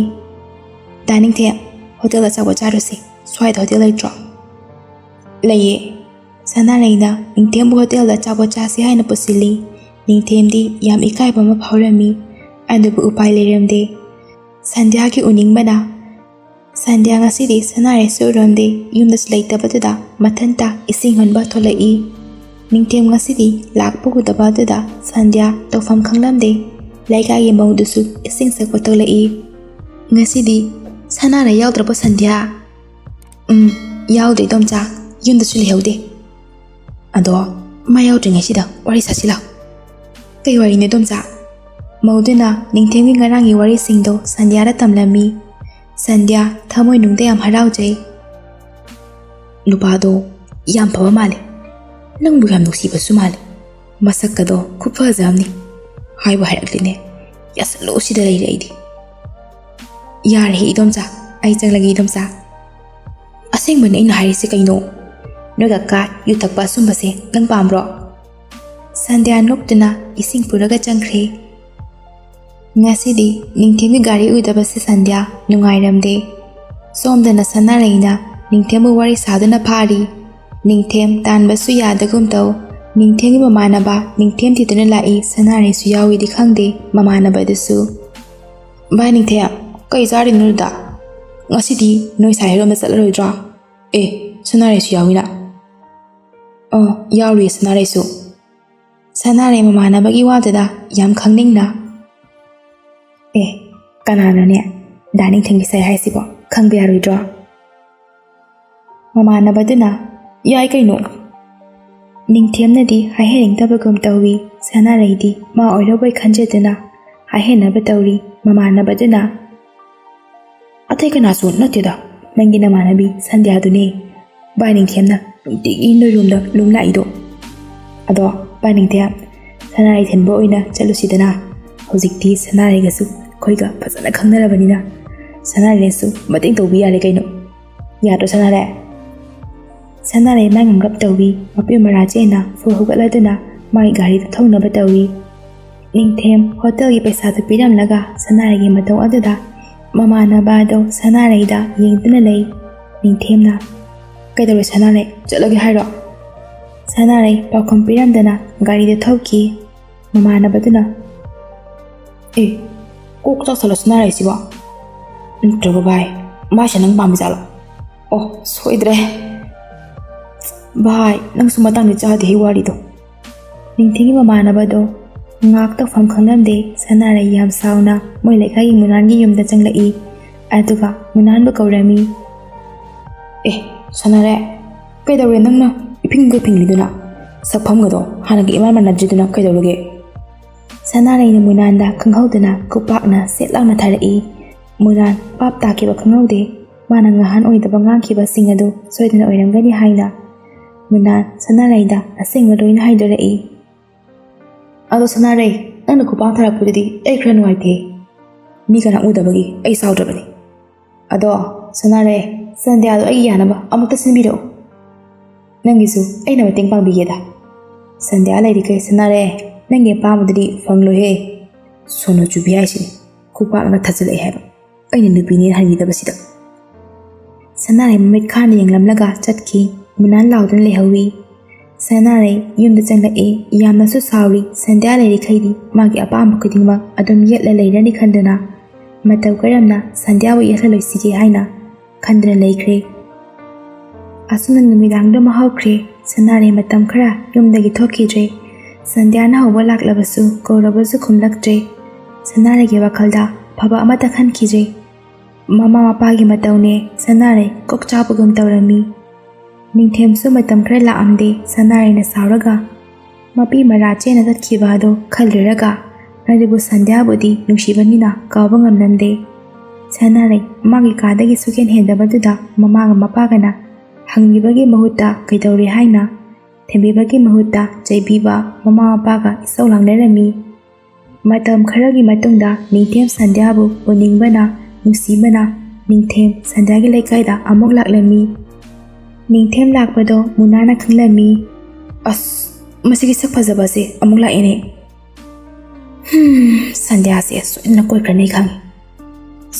"ꯗꯥ ꯅꯤꯡꯊꯦꯝ, ꯍꯣꯇꯦꯜꯗ ꯑꯆꯥꯄꯣꯠ ꯆꯥꯔꯨꯁꯦ꯫ ꯁ꯭ꯋꯥꯏꯗ ꯍꯣꯇꯦꯜ ꯂꯩꯇ꯭ꯔꯣ?" "ꯂꯩꯌꯦ"꯫ ꯁꯅꯥꯔꯩꯅ ꯅꯤꯡꯊꯦꯝꯕꯨ ꯍꯣꯇꯦꯜꯗ ꯑꯆꯥꯄꯣꯠ ꯆꯥꯁꯤ ꯍꯥꯏꯅ ꯄꯨꯁꯤꯜꯂꯤ꯫ ꯅꯤꯡꯊꯦꯝꯗꯤ ꯌꯥꯝ ꯏꯀꯥꯏꯕ ꯑꯃ ꯐꯥꯎꯔꯝꯃꯤ꯫ ꯑꯗꯨꯕꯨ ꯎꯄꯥꯏ ꯂꯩꯔꯝꯗꯦ꯫ ꯁꯟꯙ꯭ꯌꯥꯒꯤ ꯎꯅꯤꯡꯕꯅ ꯁꯟꯙ꯭ꯌꯥ ꯉꯁꯤꯗꯤ ꯁꯅꯥꯔꯩꯁꯨ ꯎꯔꯝꯗꯦ꯫ ꯌꯨꯝꯗꯁꯨ ꯂꯩꯇꯕꯗꯨꯗ ꯃꯊꯟꯇ ꯏꯁꯤꯡ ꯍꯣꯟꯕ ꯊꯣꯛꯂꯛꯏ꯫ ꯅꯤꯡꯊꯦꯝ ꯉꯁꯤꯗꯤ ꯂꯥꯛꯄ ꯎꯗꯕ ꯑꯗꯨꯗ ꯁꯟꯙ꯭ꯌꯥ ꯇꯧꯐꯝ ꯈꯪꯂꯝꯗꯦ꯫ ꯂꯩꯀꯥꯏꯒꯤ ꯃꯧꯗꯨꯁꯨ ꯏꯁꯤꯡ ꯁꯛꯄ ꯊꯣꯛꯂꯛꯏ꯫ ꯉꯁꯤꯗꯤ "ꯁꯅꯥꯔꯩ ꯌꯥꯎꯗ꯭ꯔꯕꯣ, ꯁꯟꯙ꯭ꯌꯥ?" "ꯎꯝ, ꯌꯥꯎꯗ꯭ꯔꯦ, ꯏꯗꯣꯝꯆꯥ꯫ ꯌꯨꯝꯗꯁꯨ ꯂꯩꯍꯧꯗꯦ꯫ ꯑꯗꯣ, ꯃꯥ ꯌꯥꯎꯗ꯭ꯔꯤꯉꯩꯁꯤꯗ ꯋꯥꯔꯤ ꯁꯥꯁꯤ ꯂꯥꯎ꯫" "ꯀꯩ ꯋꯥꯔꯤꯅꯣ, ꯏꯗꯣꯝꯆꯥ?" ꯃꯧꯗꯨꯅ ꯅꯤꯡꯊꯦꯝꯒꯤ ꯉꯔꯥꯡꯒꯤ ꯋꯥꯔꯤꯁꯤꯡꯗꯣ ꯁꯟꯙ꯭ꯌꯥꯗ ꯇꯝꯂꯝꯃꯤ꯫ ꯁꯟꯙ꯭ꯌꯥ ꯊꯃꯣꯏꯅꯨꯡꯗ ꯌꯥꯝ ꯍꯔꯥꯎꯖꯩ꯫ "ꯅꯨꯄꯥꯗꯣ ꯌꯥꯝ ꯐꯕ ꯃꯥꯜꯂꯦ꯫ ꯅꯪꯕꯨ ꯌꯥꯝ ꯅꯨꯡꯁꯤꯕꯁꯨ ꯃꯥꯜꯂꯦ꯫ ꯃꯁꯛꯀꯗꯣ ꯈꯨꯐꯖ ꯑꯃꯅꯤ꯫ ꯍꯥꯏꯕꯨ ꯍꯥꯏꯔꯛꯂꯤꯅꯦ꯫ ꯌꯥꯁꯜꯂꯨ ꯁꯤꯗ ꯂꯩꯔꯦ ꯑꯩꯗꯤ꯫" "ꯌꯥꯔꯦ ꯏꯗꯣꯝꯆꯥ, ꯑꯩ ꯆꯪꯂꯒꯦ ꯏꯗꯣꯝꯆꯥ꯫" "ꯑꯁꯦꯡꯕꯅꯦ ꯑꯩꯅ ꯍꯥꯏꯔꯤꯁꯦ ꯀꯩꯅꯣ? ꯅꯣꯏ ꯀꯀꯥ ꯌꯨ ꯊꯛꯄ ꯑꯁꯨꯝꯕꯁꯦ ꯅꯪ ꯄꯥꯝꯕ꯭ꯔꯣ?" ꯁꯟꯙ꯭ꯌꯥ ꯅꯣꯛꯇꯨꯅ ꯏꯁꯤꯡ ꯄꯨꯔꯒ ꯆꯪꯈ꯭ꯔꯦ꯫ ꯉꯁꯤꯗꯤ ꯅꯤꯡꯊꯦꯝꯒꯤ ꯒꯥꯔꯤ ꯎꯗꯕꯁꯦ ꯁꯟꯙ꯭ꯌꯥ ꯅꯨꯡꯉꯥꯏꯔꯝꯗꯦ꯫ ꯁꯣꯝꯗꯅ ꯁꯅꯥꯔꯩꯅ ꯅꯤꯡꯊꯦꯝꯕꯨ ꯋꯥꯔꯤ ꯁꯥꯗꯨꯅ ꯐꯥꯔꯤ꯫ ꯅꯤꯡꯊꯦꯝ ꯇꯥꯟꯕꯁꯨ ꯌꯥꯗꯒꯨꯝ ꯇꯧ꯫ ꯅꯤꯡꯊꯦꯝꯒꯤ ꯃꯃꯥꯟꯅꯕ ꯅꯤꯡꯊꯦꯝ ꯊꯤꯗꯨꯅ ꯂꯥꯛꯏ, ꯁꯅꯥꯔꯩꯁꯨ ꯌꯥꯎꯏꯗꯤ ꯈꯪꯗꯦ ꯃꯃꯥꯟꯅꯕꯗꯨꯁꯨ꯫ "ꯚꯥꯏ ꯅꯤꯡꯊꯦꯝ, ꯀꯩ ꯆꯥꯔꯤꯅꯣ ꯑꯗꯨꯗ? ꯉꯁꯤꯗꯤ ꯅꯣꯏ ꯁꯥꯏ ꯍꯣꯏꯔꯣꯝꯗ ꯆꯠꯂꯔꯣꯏꯗ꯭ꯔꯣ? ꯑꯦ, ꯁꯅꯥꯔꯩꯁꯨ ꯌꯥꯎꯏꯅ꯫" "ꯑꯣ, ꯌꯥꯎꯔꯨꯏ ꯁꯅꯥꯔꯩꯁꯨ꯫" ꯁꯅꯥꯔꯩ ꯃꯃꯥꯟꯅꯕꯒꯤ ꯋꯥꯗꯨꯗ ꯌꯥꯝ ꯈꯪꯅꯤꯡꯅ꯫ "ꯑꯦ, ꯀꯅꯥꯅꯣꯅꯦ ꯗꯥ ꯅꯤꯡꯊꯦꯝꯒꯤ ꯁꯥꯏ ꯍꯥꯏꯁꯤꯕꯣ? ꯈꯪꯕ ꯌꯥꯔꯣꯏꯗ꯭ꯔꯣ?" ꯃꯃꯥꯟꯅꯕꯗꯨꯅ, "ꯌꯥꯏ ꯀꯩꯅꯣ꯫" ꯅꯤꯡꯊꯦꯝꯅꯗꯤ ꯍꯥꯏꯍꯟꯅꯤꯡꯗꯕꯒꯨꯝ ꯇꯧꯏ꯫ ꯁꯅꯥꯔꯩꯗꯤ ꯃꯥ ꯑꯣꯏꯔꯕꯣꯏ ꯈꯟꯖꯗꯨꯅ ꯍꯥꯏꯍꯟꯅꯕ ꯇꯧꯔꯤ꯫ ꯃꯃꯥꯟꯅꯕꯗꯨꯅ, "ꯑꯇꯩ ꯀꯅꯥꯁꯨ ꯅꯠꯇꯦꯗ, ꯅꯪꯒꯤ ꯅꯃꯥꯟꯅꯕꯤ ꯁꯟꯙ꯭ꯌꯥꯗꯨꯅꯦ꯫ ꯚꯥꯏ ꯅꯤꯡꯊꯦꯝꯅ ꯅꯨꯡꯇꯤꯒꯤ ꯅꯣꯏꯔꯣꯝꯗ ꯂꯨꯝ ꯂꯥꯛꯏꯗꯣ꯫ ꯑꯗꯣ ꯚꯥꯏ ꯅꯤꯡꯊꯦꯝ, ꯁꯅꯥꯔꯩ ꯊꯤꯟꯕ ꯑꯣꯏꯅ ꯆꯠꯂꯨꯁꯤꯗꯅ꯫ ꯍꯧꯖꯤꯛꯇꯤ ꯁꯅꯥꯔꯩꯒꯁꯨ ꯑꯩꯈꯣꯏꯒ ꯐꯖꯅ ꯈꯪꯅꯔꯕꯅꯤꯅ ꯁꯅꯥꯔꯩꯅꯁꯨ ꯃꯇꯦꯡ ꯇꯧꯕꯤ ꯌꯥꯔꯦ ꯀꯩꯅꯣ꯫ ꯌꯥꯗ꯭ꯔꯣ ꯁꯅꯥꯔꯩ?" ꯁꯅꯥꯔꯩ ꯃꯥꯏ ꯉꯝꯒꯞ ꯇꯧꯏ꯫ ꯃꯄꯤ ꯃꯔꯥ ꯆꯦꯟꯅ ꯐꯨ ꯍꯧꯒꯠꯂꯗꯨꯅ ꯃꯥꯒꯤ ꯒꯥꯔꯤꯗꯨ ꯊꯧꯅꯕ ꯇꯧꯏ꯫ ꯅꯤꯡꯊꯦꯝ ꯍꯣꯇꯦꯜꯒꯤ ꯄꯩꯁꯥꯗꯨ ꯄꯤꯔꯝꯂꯒ ꯁꯅꯥꯔꯩꯒꯤ ꯃꯇꯧ ꯑꯗꯨꯗ ꯃꯃꯥꯟꯅꯕ ꯑꯗꯣ ꯁꯅꯥꯔꯩꯗ ꯌꯦꯡꯗꯨꯅ ꯂꯩ꯫ ꯅꯤꯡꯊꯦꯝꯅ, "ꯀꯩꯗꯧꯔꯦ ꯁꯅꯥꯔꯩ? ꯆꯠꯂꯒꯦ ꯍꯥꯏꯔꯣ?" ꯁꯅꯥꯔꯩ ꯄꯥꯎꯈꯨꯝ ꯄꯤꯔꯝꯗꯅ ꯒꯥꯔꯤꯗꯨ ꯊꯧꯈꯤ꯫ ꯃꯃꯥꯟꯅꯕꯗꯨꯅ, "ꯑꯦ, ꯀꯣꯛ ꯆꯥꯛꯁꯜꯂꯣ ꯁꯅꯥꯔꯩꯁꯤꯕꯣ꯫ ꯅꯠꯇ꯭ꯔꯒ ꯚꯥꯏ, ꯃꯥꯁꯦ ꯅꯪ ꯄꯥꯝꯃꯤ ꯖꯥꯠꯂꯣ? ꯑꯣ, ꯁꯣꯏꯗ꯭ꯔꯦ꯫ ꯚꯥꯏ, ꯅꯪꯁꯨ ꯃꯇꯥꯡꯗꯤ ꯆꯥꯗꯦꯍꯦ ꯋꯥꯔꯤꯗꯣ꯫" ꯅꯤꯡꯊꯦꯝꯒꯤ ꯃꯃꯥꯟꯅꯕꯗꯣ ꯉꯥꯛ ꯇꯧꯐꯝ ꯈꯪꯂꯝꯗꯦ꯫ ꯁꯅꯥꯔꯩ ꯌꯥꯝ ꯁꯥꯎꯅ ꯃꯣꯏ ꯂꯩꯀꯥꯏꯒꯤ ꯃꯨꯅꯥꯟꯒꯤ ꯌꯨꯝꯗ ꯆꯪꯂꯛꯏ꯫ ꯑꯗꯨꯒ ꯃꯨꯅꯥꯟꯕꯨ ꯀꯧꯔꯝꯃꯤ꯫ "ꯑꯦ, ꯁꯥꯟꯅꯔꯦ, ꯀꯩꯗꯧꯔꯦ ꯅꯪꯅ ꯏꯐꯤꯡꯒ ꯐꯤꯡꯂꯤꯗꯨꯅ? ꯁꯛꯐꯝꯒꯗꯣ ꯍꯥꯟꯅꯒ ꯏꯃꯥꯟ ꯃꯥꯟꯅꯗ꯭ꯔꯤꯗꯨꯅ ꯀꯩꯗꯧꯔꯒꯦ?" ꯁꯅꯥꯔꯩꯅ ꯃꯨꯅꯥꯟꯗ ꯈꯪꯍꯧꯗꯅ ꯈꯨꯄꯥꯛꯅ ꯁꯦꯠ ꯂꯥꯎꯅ ꯊꯥꯔꯛꯏ꯫ ꯃꯨꯅꯥꯟ ꯚꯥꯞ ꯇꯥꯈꯤꯕ ꯈꯪꯍꯧꯗꯦ꯫ ꯃꯥꯅ ꯉꯍꯥꯟ ꯑꯣꯏꯗꯕ ꯉꯥꯡꯈꯤꯕꯁꯤꯡ ꯑꯗꯨ ꯁꯣꯏꯗꯅ ꯑꯣꯏꯔꯝꯒꯅꯤ ꯍꯥꯏꯅ ꯃꯨꯅꯥꯟ ꯁꯅꯥꯔꯩꯗ ꯑꯁꯦꯡꯕ ꯂꯣꯏꯅ ꯍꯥꯏꯗꯣꯔꯛꯏ꯫ "ꯑꯗꯣ ꯁꯅꯥꯔꯩ, ꯅꯪꯅ ꯈꯨꯄꯥꯛ ꯊꯥꯔꯛꯄꯗꯨꯗꯤ ꯑꯩ ꯈꯔ ꯅꯨꯡꯉꯥꯏꯇꯦ꯫ ꯃꯤ ꯀꯅꯥ ꯎꯗꯕꯒꯤ ꯑꯩ ꯁꯥꯎꯗ꯭ꯔꯕꯅꯤ꯫ ꯑꯗꯣ ꯁꯅꯥꯔꯩ, ꯁꯟꯗ꯭ꯌꯥꯗꯣ ꯑꯩꯒꯤ ꯌꯥꯅꯕ ꯑꯃꯨꯛꯇ ꯁꯤꯟꯕꯤꯔꯛꯎ꯫ ꯅꯪꯒꯤꯁꯨ ꯑꯩꯅ ꯃꯇꯦꯡ ꯄꯥꯡꯕꯤꯒꯦꯗ꯫ ꯁꯟꯗ꯭ꯌꯥ ꯂꯩꯔꯤꯈꯩ ꯁꯅꯥꯔꯩ, ꯅꯪꯒꯤ ꯑꯄꯥꯝꯕꯗꯨꯗꯤ ꯐꯪꯂꯣꯏꯍꯦ꯫ ꯁꯣꯅꯣ ꯆꯨꯕꯤ ꯍꯥꯏꯁꯤꯅꯤ, ꯈꯨꯄꯥꯛꯅ ꯊꯥꯖꯤꯜꯂꯛꯑꯦ ꯍꯥꯏꯕ꯫ ꯑꯩꯅ ꯅꯨꯄꯤꯅꯦ ꯍꯥꯏꯈꯤꯗꯕꯁꯤꯗ꯫" ꯁꯅꯥꯔꯩ ꯃꯃꯤꯠ ꯈꯥꯅ ꯌꯦꯡꯂꯝꯂꯒ ꯆꯠꯈꯤ꯫ ꯃꯨꯅꯥꯟ ꯂꯥꯎꯗꯨꯅ ꯂꯩꯍꯧꯋꯤ꯫ ꯁꯅꯥꯔꯩ ꯌꯨꯝꯗ ꯆꯪꯂꯛꯏ꯫ ꯌꯥꯝꯅꯁꯨ ꯁꯥꯎꯔꯤ꯫ ꯁꯟꯗ꯭ꯌꯥ ꯂꯩꯔꯤꯈꯩꯗꯤ ꯃꯥꯒꯤ ꯑꯄꯥꯝꯕ ꯈꯨꯗꯤꯡꯃꯛ ꯑꯗꯨꯝ ꯌꯦꯠꯂ ꯂꯩꯔꯅꯤ ꯈꯟꯗꯨꯅ ꯃꯇꯧ ꯀꯔꯝꯅ ꯁꯟꯗ꯭ꯌꯥꯕꯨ ꯌꯦꯠꯍꯜꯂꯣꯏꯁꯤꯒꯦ ꯍꯥꯏꯅ ꯈꯟꯗꯨꯅ ꯂꯩꯈ꯭ꯔꯦ꯫ ꯑꯁꯨꯝꯅ ꯅꯨꯃꯤꯗꯥꯡꯗꯨ ꯑꯃ ꯍꯧꯈ꯭ꯔꯦ꯫ ꯁꯅꯥꯔꯩ ꯃꯇꯝ ꯈꯔ ꯌꯨꯝꯗꯒꯤ ꯊꯣꯛꯈꯤꯗ꯭ꯔꯦ꯫ ꯁꯟꯗ꯭ꯌꯥꯅ ꯍꯧꯕ ꯂꯥꯛꯂꯕꯁꯨ ꯀꯧꯔꯕꯁꯨ ꯈꯨꯝꯂꯛꯇ꯭ꯔꯦ꯫ ꯁꯅꯥꯔꯩꯒꯤ ꯋꯥꯈꯜꯗ ꯐꯕ ꯑꯃꯠꯇ ꯈꯟꯈꯤꯗ꯭ꯔꯦ꯫ ꯃꯃꯥ ꯃꯄꯥꯒꯤ ꯃꯇꯧꯅꯦ ꯁꯅꯥꯔꯩ ꯀꯣꯛ ꯆꯥꯛꯄꯒꯨꯝ ꯇꯧꯔꯝꯃꯤ꯫ ꯅꯤꯡꯊꯦꯝꯁꯨ ꯃꯇꯝ ꯈꯔ ꯂꯥꯛꯑꯝꯗꯦ꯫ ꯁꯅꯥꯔꯩꯅ ꯁꯥꯎꯔꯒ ꯃꯄꯤ ꯃꯔꯥ ꯆꯦꯟꯅ ꯆꯠꯈꯤꯕ ꯑꯗꯨ ꯈꯜꯂꯨꯔꯒ ꯑꯗꯨꯕꯨ ꯁꯟꯗ꯭ꯌꯥꯕꯨꯗꯤ ꯅꯨꯡꯁꯤꯕꯅꯤꯅ ꯀꯥꯎꯕ ꯉꯝꯂꯝꯗꯦ꯫ ꯁꯅꯥꯔꯩ ꯃꯥꯒꯤ ꯀꯥꯗꯒꯤ ꯁꯨꯛꯍꯦꯟ ꯍꯦꯟꯗꯕꯗꯨꯗ ꯃꯃꯥꯒ ꯃꯄꯥꯒꯅ ꯍꯪꯕꯤꯕꯒꯤ ꯃꯍꯨꯠꯇ ꯀꯩꯗꯧꯔꯦ ꯍꯥꯏꯅ ꯊꯦꯝꯕꯤꯕꯒꯤ ꯃꯍꯨꯠꯇ ꯆꯩꯕꯤꯕ ꯃꯃꯥ ꯃꯄꯥꯒ ꯏꯁꯧ ꯂꯥꯡꯅꯔꯝꯃꯤ꯫ ꯃꯇꯝ ꯈꯔꯒꯤ ꯃꯇꯨꯡꯗ ꯅꯤꯡꯊꯦꯝ ꯁꯟꯗ꯭ꯌꯥꯕꯨ ꯎꯅꯤꯡꯕꯅ ꯅꯨꯡꯁꯤꯕꯅ ꯅꯤꯡꯊꯦꯝ ꯁꯟꯗ꯭ꯌꯥꯒꯤ ꯂꯩꯀꯥꯏꯗ ꯑꯃꯨꯛ ꯂꯥꯛꯂꯝꯃꯤ꯫ ꯅꯤꯡꯊꯦꯝ ꯂꯥꯛꯄꯗꯣ ꯃꯨꯅꯥꯅ ꯈꯪꯂꯝꯃꯤ꯫ "ꯑꯁ, ꯃꯁꯤꯒꯤ ꯁꯛ ꯐꯖꯕꯁꯦ ꯑꯃꯨꯛ ꯂꯥꯛꯑꯦꯅꯦ꯫ ꯍꯝ, ꯁꯟꯗ꯭ꯌꯥꯁꯦ ꯁꯣꯏꯗꯅ ꯀꯣꯏꯈ꯭ꯔꯅꯤ ꯈꯪꯉꯤ꯫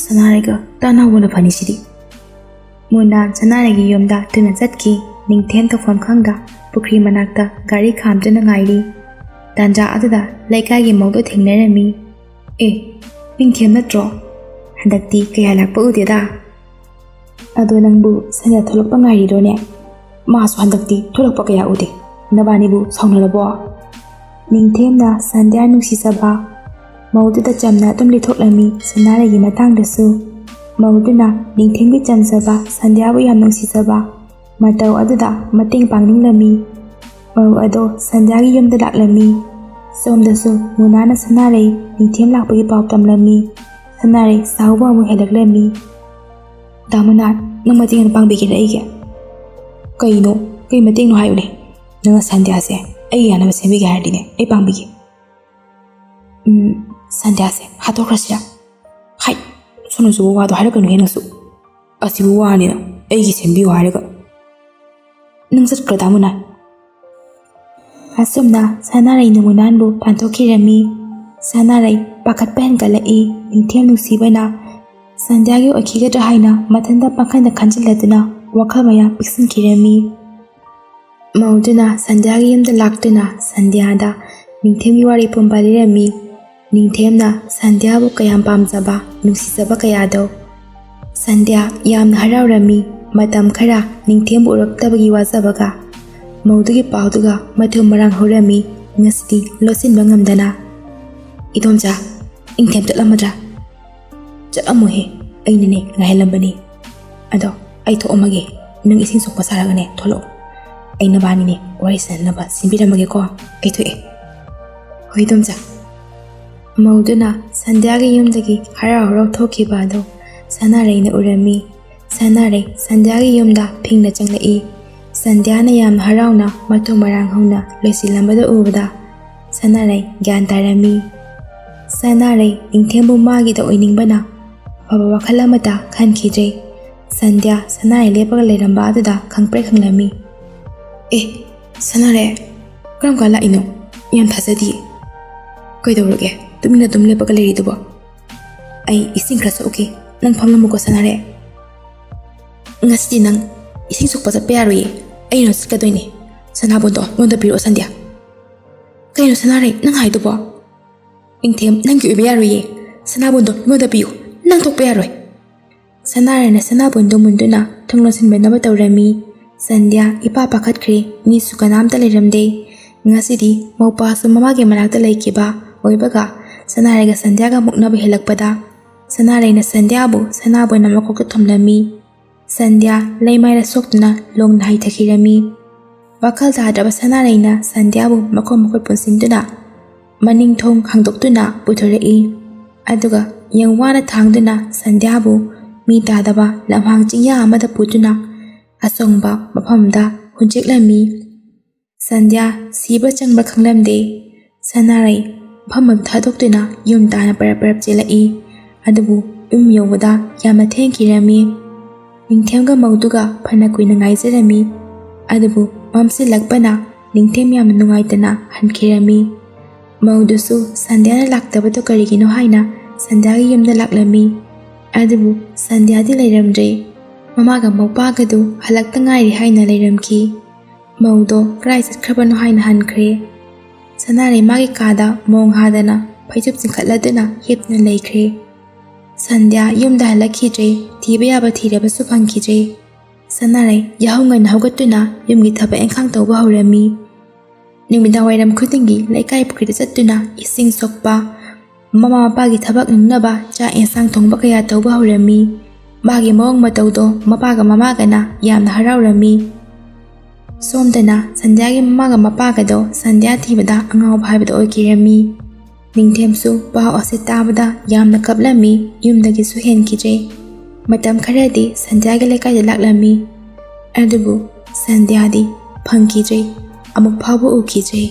ꯁꯅꯥꯔꯩꯒ ꯇꯥꯟꯅꯍꯧꯕꯅ ꯐꯅꯤ ꯁꯤꯗꯤ꯫" ꯃꯨꯅꯥꯟ ꯁꯅꯥꯔꯩꯒꯤ ꯌꯨꯝꯗ ꯊꯨꯅ ꯆꯠꯈꯤ꯫ ꯅꯤꯡꯊꯦꯝ ꯇꯧꯐꯝ ꯈꯪꯗ ꯄꯨꯈ꯭ꯔꯤ ꯃꯅꯥꯛꯇ ꯒꯥꯔꯤ ꯈꯥꯝꯗꯨꯅ ꯉꯥꯏꯔꯤ꯫ ꯇꯥꯟꯖꯥ ꯑꯗꯨꯗ ꯂꯩꯀꯥꯏꯒꯤ ꯃꯧꯗꯣ ꯊꯦꯡꯅꯔꯝꯃꯤ꯫ "ꯑꯦ, ꯅꯤꯡꯊꯦꯝ ꯅꯠꯇ꯭ꯔꯣ? ꯍꯟꯗꯛꯇꯤ ꯀꯌꯥ ꯂꯥꯛꯄ ꯎꯗꯦꯗ꯫ ꯑꯗꯣ ꯅꯪꯕꯨ ꯁꯟꯗ꯭ꯌꯥ ꯊꯣꯛꯂꯛꯄ ꯉꯥꯏꯔꯤꯔꯣꯅꯦ? ꯃꯥꯁꯨ ꯍꯟꯗꯛꯇꯤ ꯊꯣꯛꯂꯛꯄ ꯀꯌꯥ ꯎꯗꯦ꯫ ꯅꯕꯥꯅꯤꯕꯨ ꯁꯥꯎꯅꯔꯕꯣ?" ꯅꯤꯡꯊꯦꯝꯅ ꯁꯟꯗ꯭ꯌꯥ ꯅꯨꯡꯁꯤꯖꯕ ꯃꯧꯗꯨꯗ ꯆꯝꯅ ꯑꯗꯨꯝ ꯂꯤꯊꯣꯛꯂꯝꯃꯤ꯫ ꯁꯅꯥꯔꯩꯒꯤ ꯃꯇꯥꯡꯗꯁꯨ ꯃꯧꯗꯨꯅ ꯅꯤꯡꯊꯦꯝꯒꯤ ꯆꯝꯖꯕ ꯁꯟꯙ꯭ꯌꯥꯕꯨ ꯌꯥꯝ ꯅꯨꯡꯁꯤꯖꯕ ꯃꯇꯧ ꯑꯗꯨꯗ ꯃꯇꯦꯡ ꯄꯥꯡꯅꯤꯡꯂꯝꯃꯤ꯫ ꯃꯧ ꯑꯗꯣ ꯁꯟꯙ꯭ꯌꯥꯒꯤ ꯌꯨꯝꯗ ꯂꯥꯛꯂꯝꯃꯤ꯫ ꯁꯣꯝꯗꯁꯨ ꯃꯨꯅꯥꯅ ꯁꯅꯥꯔꯩ ꯅꯤꯡꯊꯦꯝ ꯂꯥꯛꯄꯒꯤ ꯄꯥꯎ ꯇꯝꯂꯝꯃꯤ꯫ ꯁꯅꯥꯔꯩ ꯁꯥꯎꯕ ꯑꯃꯨꯛ ꯍꯦꯜꯂꯛꯂꯝꯃꯤ꯫ "ꯗꯥ ꯃꯨꯅꯥ, ꯅꯪ ꯃꯇꯦꯡ ꯑꯃ ꯄꯥꯡꯕꯤꯒꯦꯔꯥ ꯑꯩꯒꯤ?" "ꯀꯩꯅꯣ? ꯀꯩ ꯃꯇꯦꯡꯅꯣ ꯍꯥꯏꯌꯨꯅꯦ?" "ꯅꯪꯅ ꯁꯟꯙ꯭ꯌꯥꯁꯦ ꯑꯩꯒꯤ ꯌꯥꯅꯕ ꯁꯦꯝꯕꯤꯒꯦ ꯍꯥꯏꯔꯗꯤꯅꯦ, ꯑꯩ ꯄꯥꯡꯕꯤꯒꯦ꯫" "ꯎꯝ, ꯁꯟꯙ꯭ꯌꯥꯁꯦ ꯍꯥꯠꯇꯣꯛꯈ꯭ꯔꯁꯤꯔꯥ?" "ꯍꯥꯏ, ꯁꯣꯅꯨ ꯆꯨꯕ ꯋꯥꯗꯣ ꯍꯥꯏꯔꯛꯀꯅꯨꯍꯦ ꯅꯪꯁꯨ꯫ ꯑꯁꯤꯕꯨ ꯋꯥꯅꯤꯅ ꯑꯩꯒꯤ ꯁꯦꯝꯕꯤꯌꯨ ꯍꯥꯏꯔꯒ꯫ ꯅꯪ ꯆꯠꯈ꯭ꯔꯣ ꯗꯥ ꯃꯨꯅꯥ꯫" ꯑꯁꯨꯝꯅ ꯁꯅꯥꯔꯩꯅ ꯃꯨꯅꯥꯟꯕꯨ ꯐꯥꯟꯊꯣꯛꯈꯤꯔꯝꯃꯤ꯫ ꯁꯅꯥꯔꯩ ꯄꯥꯈꯠꯄ ꯍꯦꯟꯒꯠꯂꯛꯏ꯫ ꯅꯤꯡꯊꯦꯝ ꯅꯨꯡꯁꯤꯕꯅ ꯁꯟꯙ꯭ꯌꯥꯒꯤ ꯑꯣꯏꯈꯤꯒꯗ꯭ꯔꯥ ꯍꯥꯏꯅ ꯃꯊꯟꯇ ꯄꯥꯈꯟꯗ ꯈꯟꯖꯤꯜꯂꯗꯨꯅ ꯋꯥꯈꯜ ꯃꯌꯥꯝ ꯄꯤꯛꯁꯤꯟꯈꯤꯔꯝꯃꯤ꯫ ꯃꯧꯗꯨꯅ ꯁꯟꯙ꯭ꯌꯥꯒꯤ ꯌꯨꯝꯗ ꯂꯥꯛꯇꯨꯅ ꯁꯟꯙ꯭ꯌꯥꯗ ꯅꯤꯡꯊꯦꯝꯒꯤ ꯋꯥꯔꯤ ꯄꯨꯝꯕ ꯂꯤꯔꯝꯃꯤ꯫ ꯅꯤꯡꯊꯦꯝꯅ ꯁꯟꯙ꯭ꯌꯥꯕꯨ ꯀꯌꯥꯝ ꯄꯥꯝꯖꯕ, ꯅꯨꯡꯁꯤꯖꯕ ꯀꯌꯥꯗꯣ꯫ ꯁꯟꯙ꯭ꯌꯥ ꯌꯥꯝꯅ ꯍꯔꯥꯎꯔꯝꯃꯤ꯫ ꯃꯇꯝ ꯈꯔ ꯅꯤꯡꯊꯦꯝꯕꯨ ꯎꯔꯛꯇꯕꯒꯤ ꯋꯥꯖꯕꯒ ꯃꯧꯗꯨꯒꯤ ꯄꯥꯎꯗꯨꯒ ꯃꯊꯨꯝ ꯃꯔꯥꯡ ꯍꯧꯔꯝꯃꯤ꯫ ꯉꯁꯤꯗꯤ ꯂꯣꯠꯁꯤꯟꯕ ꯉꯝꯗꯅ, "ꯏꯗꯣꯝꯆꯥ, ꯅꯤꯡꯊꯦꯝ ꯆꯠꯂꯝꯃꯗ꯭ꯔꯥ?" "ꯆꯠꯂꯝꯃꯣꯏꯍꯦ, ꯑꯩꯅꯅꯦ ꯉꯥꯏꯍꯜꯂꯝꯕꯅꯤ꯫ ꯑꯗꯣ ꯑꯩ ꯊꯣꯛꯑꯝꯃꯒꯦ, ꯅꯪ ꯏꯁꯤꯡ ꯁꯣꯛꯄ ꯁꯥꯔꯒꯅꯦ ꯊꯣꯛꯂꯛꯑꯣ꯫ ꯑꯩ ꯅꯕꯥꯅꯤꯅꯦ ꯋꯥꯔꯤ ꯁꯥꯟꯅꯅꯕ ꯁꯤꯟꯕꯤꯔꯝꯃꯒꯦꯀꯣ꯫ ꯑꯩ ꯊꯣꯛꯑꯦ꯫" "ꯍꯣꯏ ꯏꯗꯣꯝꯆꯥ꯫" ꯃꯧꯗꯨꯅ ꯁꯟꯙ꯭ꯌꯥꯒꯤ ꯌꯨꯝꯗꯒꯤ ꯍꯔꯥꯎ ꯍꯔꯥꯎ ꯊꯣꯛꯈꯤꯕ ꯑꯗꯨ ꯁꯅꯥꯔꯩꯅ ꯎꯔꯝꯃꯤ꯫ ꯁꯅꯥꯔꯩ ꯁꯟꯙ꯭ꯌꯥꯒꯤ ꯌꯨꯝꯗ ꯐꯤꯡꯅ ꯆꯪꯂꯛꯏ꯫ ꯁꯟꯙ꯭ꯌꯥꯅ ꯌꯥꯝꯅ ꯍꯔꯥꯎꯅ ꯃꯊꯨꯝ ꯃꯔꯥꯡ ꯍꯧꯅ ꯂꯣꯏꯁꯤꯜꯂꯝꯕꯗꯨ ꯎꯕꯗ ꯁꯅꯥꯔꯩ ꯒ꯭ꯌꯥꯟ ꯇꯥꯔꯝꯃꯤ꯫ ꯁꯅꯥꯔꯩ ꯅꯤꯡꯊꯦꯝꯕꯨ ꯃꯥꯒꯤꯗ ꯑꯣꯏꯅꯤꯡꯕꯅ ꯑꯐꯕ ꯋꯥꯈꯜ ꯑꯃꯠꯇ ꯈꯟꯈꯤꯗ꯭ꯔꯦ꯫ ꯁꯟꯙ꯭ꯌꯥ ꯁꯅꯥꯔꯩ ꯂꯦꯞꯄꯒ ꯂꯩꯔꯝꯕ ꯑꯗꯨꯗ ꯈꯪꯄ꯭ꯔꯦꯛ ꯈꯪꯂꯝꯃꯤ꯫ "ꯑꯦ, ꯁꯅꯥꯔꯩ, ꯀꯔꯝ ꯀꯥꯟ ꯂꯥꯛꯏꯅꯣ? ꯌꯥꯝ ꯊꯥꯖꯗꯤꯌꯦ꯫ ꯀꯩꯗꯧꯔꯒꯦ? ꯇꯨꯃꯤꯟꯅ ꯑꯗꯨꯝ ꯂꯦꯞꯄꯒ ꯂꯩꯔꯤꯗꯨꯕꯣ?" "ꯑꯩ ꯏꯁꯤꯡ ꯈꯔ ꯁꯣꯛꯎꯒꯦ, ꯅꯪ ꯐꯝꯂꯝꯃꯨꯀꯣ ꯁꯅꯥꯔꯩ꯫" "ꯉꯁꯤꯗꯤ ꯅꯪ ꯏꯁꯤꯡ ꯁꯣꯛꯄ ꯆꯠꯄ ꯌꯥꯔꯣꯏꯌꯦ, ꯑꯩꯅ ꯆꯠꯀꯗꯣꯏꯅꯦ꯫ ꯁꯅꯥꯕꯨꯟꯗꯣ ꯑꯩꯉꯣꯟꯗ ꯄꯤꯔꯛꯑꯣ ꯁꯟꯙ꯭ꯌꯥ꯫" "ꯀꯩꯅꯣ ꯁꯅꯥꯔꯩ, ꯅꯪ ꯍꯥꯏꯗꯨꯕꯣ?" "ꯅꯤꯡꯊꯦꯝ, ꯅꯪꯒꯤ ꯑꯣꯏꯕ ꯌꯥꯔꯣꯏꯌꯦ, ꯁꯅꯥꯕꯨꯟꯗꯣ ꯑꯩꯉꯣꯟꯗ ꯄꯤꯌꯨ, ꯅꯪ ꯊꯣꯛꯄ ꯌꯥꯔꯣꯏ꯫" ꯁꯅꯥꯔꯩꯅ ꯁꯅꯥꯕꯨꯟꯗꯨ ꯃꯨꯟꯗꯨꯅ ꯊꯣꯡ ꯂꯣꯟꯁꯤꯟꯕꯤꯅꯕ ꯇꯧꯔꯝꯃꯤ꯫ ꯁꯟꯙ꯭ꯌꯥ ꯏꯄꯥ ꯄꯥꯈꯠꯈ꯭ꯔꯦ꯫ ꯃꯤꯁꯨ ꯀꯅꯥꯝꯇ ꯂꯩꯔꯝꯗꯦ꯫ ꯉꯁꯤꯗꯤ ꯃꯧꯄꯥꯁꯨ ꯃꯃꯥꯒꯤ ꯃꯅꯥꯛꯇ ꯂꯩꯈꯤꯕ ꯑꯣꯏꯕꯒ ꯁꯅꯥꯔꯩꯒ ꯁꯟꯙ꯭ꯌꯥꯒ ꯃꯨꯛꯅꯕ ꯍꯦꯜꯂꯛꯄꯗ ꯁꯅꯥꯔꯩꯅ ꯁꯟꯙ꯭ꯌꯥꯕꯨ ꯁꯅꯥꯕꯣꯟꯅ ꯃꯀꯣꯛꯇ ꯊꯣꯝꯂꯝꯃꯤ꯫ ꯁꯟꯙ꯭ꯌꯥ ꯂꯩꯃꯥꯏꯗ ꯁꯣꯛꯇꯨꯅ ꯂꯣꯡꯅ ꯍꯩꯊꯈꯤꯔꯝꯃꯤ꯫ ꯋꯥꯈꯜ ꯇꯥꯗ꯭ꯔꯕ ꯁꯅꯥꯔꯩꯅ ꯁꯟꯙ꯭ꯌꯥꯕꯨ ꯃꯈꯣꯡ ꯃꯈꯨꯠ ꯄꯨꯟꯁꯤꯟꯗꯨꯅ ꯃꯅꯤꯡ ꯊꯣꯡ ꯍꯥꯡꯗꯣꯛꯇꯨꯅ ꯄꯨꯊꯣꯔꯛꯏ꯫ ꯑꯗꯨꯒ ꯌꯥꯝ ꯋꯥꯅ ꯊꯥꯡꯗꯨꯅ ꯁꯟꯙ꯭ꯌꯥꯕꯨ ꯃꯤ ꯇꯥꯗꯕ ꯂꯝꯍꯥꯡ ꯆꯤꯡꯌꯥ ꯑꯃꯗ ꯄꯨꯗꯨꯅ ꯑꯁꯣꯡꯕ ꯃꯐꯝꯗ ꯍꯨꯟꯆꯤꯛꯂꯝꯃꯤ꯫ ꯁꯟꯙ꯭ꯌꯥ ꯁꯤꯕ ꯆꯪꯕ ꯈꯪꯂꯝꯗꯦ꯫ ꯁꯅꯥꯔꯩ ꯃꯐꯝ ꯑꯗꯨ ꯊꯥꯗꯣꯛꯇꯨꯅ ꯌꯨꯝ ꯇꯥꯟꯅ ꯄꯔꯞ ꯄꯔꯞ ꯆꯦꯜꯂꯛꯏ꯫ ꯑꯗꯨꯕꯨ ꯌꯨꯝ ꯌꯧꯕꯗ ꯌꯥꯝꯅ ꯊꯦꯡꯈꯤꯔꯝꯃꯤ꯫ ꯅꯤꯡꯊꯦꯝꯒ ꯃꯧꯗꯨꯒ ꯐꯅ ꯀꯨꯏꯅ ꯉꯥꯏꯖꯔꯝꯃꯤ꯫ ꯑꯗꯨꯕꯨ ꯃꯝꯁꯤꯜꯂꯛꯄꯅ ꯅꯤꯡꯊꯦꯝ ꯌꯥꯝꯅ ꯅꯨꯡꯉꯥꯏꯇꯅ ꯍꯟꯈꯤꯔꯝꯃꯤ꯫ ꯃꯧꯗꯨꯁꯨ ꯁꯟꯙ꯭ꯌꯥꯅ ꯂꯥꯛꯇꯕꯗꯨ ꯀꯔꯤꯒꯤꯅꯣ ꯍꯥꯏꯅ ꯁꯟꯙ꯭ꯌꯥꯒꯤ ꯌꯨꯝꯗ ꯂꯥꯛꯂꯝꯃꯤ꯫ ꯑꯗꯨꯕꯨ ꯁꯟꯙ꯭ꯌꯥꯗꯤ ꯂꯩꯔꯝꯗ꯭ꯔꯦ꯫ ꯃꯃꯥꯒ ꯃꯧꯄꯥꯒꯗꯨ ꯍꯜꯂꯛꯇ ꯉꯥꯏꯔꯤ ꯍꯥꯏꯅ ꯂꯩꯔꯝꯈꯤ꯫ ꯃꯧꯗꯣ ꯀꯗꯥꯏ ꯆꯠꯈ꯭ꯔꯕꯅꯣ ꯍꯥꯏꯅ ꯍꯟꯈ꯭ꯔꯦ꯫ ꯁꯅꯥꯔꯩ ꯃꯥꯒꯤ ꯀꯥꯗ ꯃꯣꯡ ꯍꯥꯗꯅ ꯐꯩꯖꯨꯞ ꯆꯤꯡꯈꯠꯂꯗꯨꯅ ꯍꯤꯞꯇꯨꯅ ꯂꯩꯈ꯭ꯔꯦ꯫ ꯁꯟꯙ꯭ꯌꯥ ꯌꯨꯝꯗ ꯍꯜꯂꯛꯈꯤꯗ꯭ꯔꯦ꯫ ꯊꯤꯕ ꯌꯥꯕ ꯊꯤꯔꯕꯁꯨ ꯐꯪꯈꯤꯗ꯭ꯔꯦ꯫ ꯁꯅꯥꯔꯩ ꯌꯥꯍꯧ ꯉꯟꯅ ꯍꯧꯒꯠꯇꯨꯅ ꯌꯨꯝꯒꯤ ꯊꯕꯛ ꯏꯪꯈꯥꯡ ꯇꯧꯕ ꯍꯧꯔꯝꯃꯤ꯫ ꯅꯨꯃꯤꯗꯥꯡ ꯋꯥꯏꯔꯝ ꯈꯨꯗꯤꯡꯒꯤ ꯂꯩꯀꯥꯏ ꯄꯨꯈ꯭ꯔꯤꯗ ꯆꯠꯇꯨꯅ ꯏꯁꯤꯡ ꯁꯣꯛꯄ, ꯃꯃꯥ ꯃꯄꯥꯒꯤ ꯊꯕꯛ ꯅꯪꯅꯕ ꯆꯥꯛ ꯌꯦꯟꯁꯥꯡ ꯊꯣꯡꯕ ꯀꯌꯥ ꯇꯧꯕ ꯍꯧꯔꯝꯃꯤ꯫ ꯃꯥꯒꯤ ꯃꯑꯣꯡ ꯃꯇꯧꯗꯣ ꯃꯄꯥꯒ ꯃꯃꯥꯒꯅ ꯌꯥꯝꯅ ꯍꯔꯥꯎꯔꯝꯃꯤ꯫ ꯁꯣꯝꯗꯅ ꯁꯟꯙ꯭ꯌꯥꯒꯤ ꯃꯃꯥꯒ ꯃꯄꯥꯒꯗꯣ ꯁꯟꯙ꯭ꯌꯥ ꯊꯤꯕꯗ ꯑꯉꯥꯎꯕ ꯍꯥꯏꯕꯗꯣ ꯑꯣꯏꯈꯤꯔꯝꯃꯤ꯫ ꯅꯤꯡꯊꯦꯝꯁꯨ ꯄꯥꯎ ꯑꯁꯤ ꯇꯥꯕꯗ ꯌꯥꯝꯅ ꯀꯞꯂꯝꯃꯤ, ꯌꯨꯝꯗꯒꯤꯁꯨ ꯍꯦꯟꯈꯤꯗ꯭ꯔꯦ꯫ ꯃꯇꯝ ꯈꯔꯗꯤ ꯁꯟꯙ꯭ꯌꯥꯒꯤ ꯂꯩꯀꯥꯏꯗ ꯂꯥꯛꯂꯝꯃꯤ, ꯑꯗꯨꯕꯨ ꯁꯟꯙ꯭ꯌꯥꯗꯤ ꯐꯪꯈꯤꯗ꯭ꯔꯦ, ꯑꯃꯨꯛ ꯐꯥꯎꯕ ꯎꯈꯤꯗ꯭ꯔꯦ꯫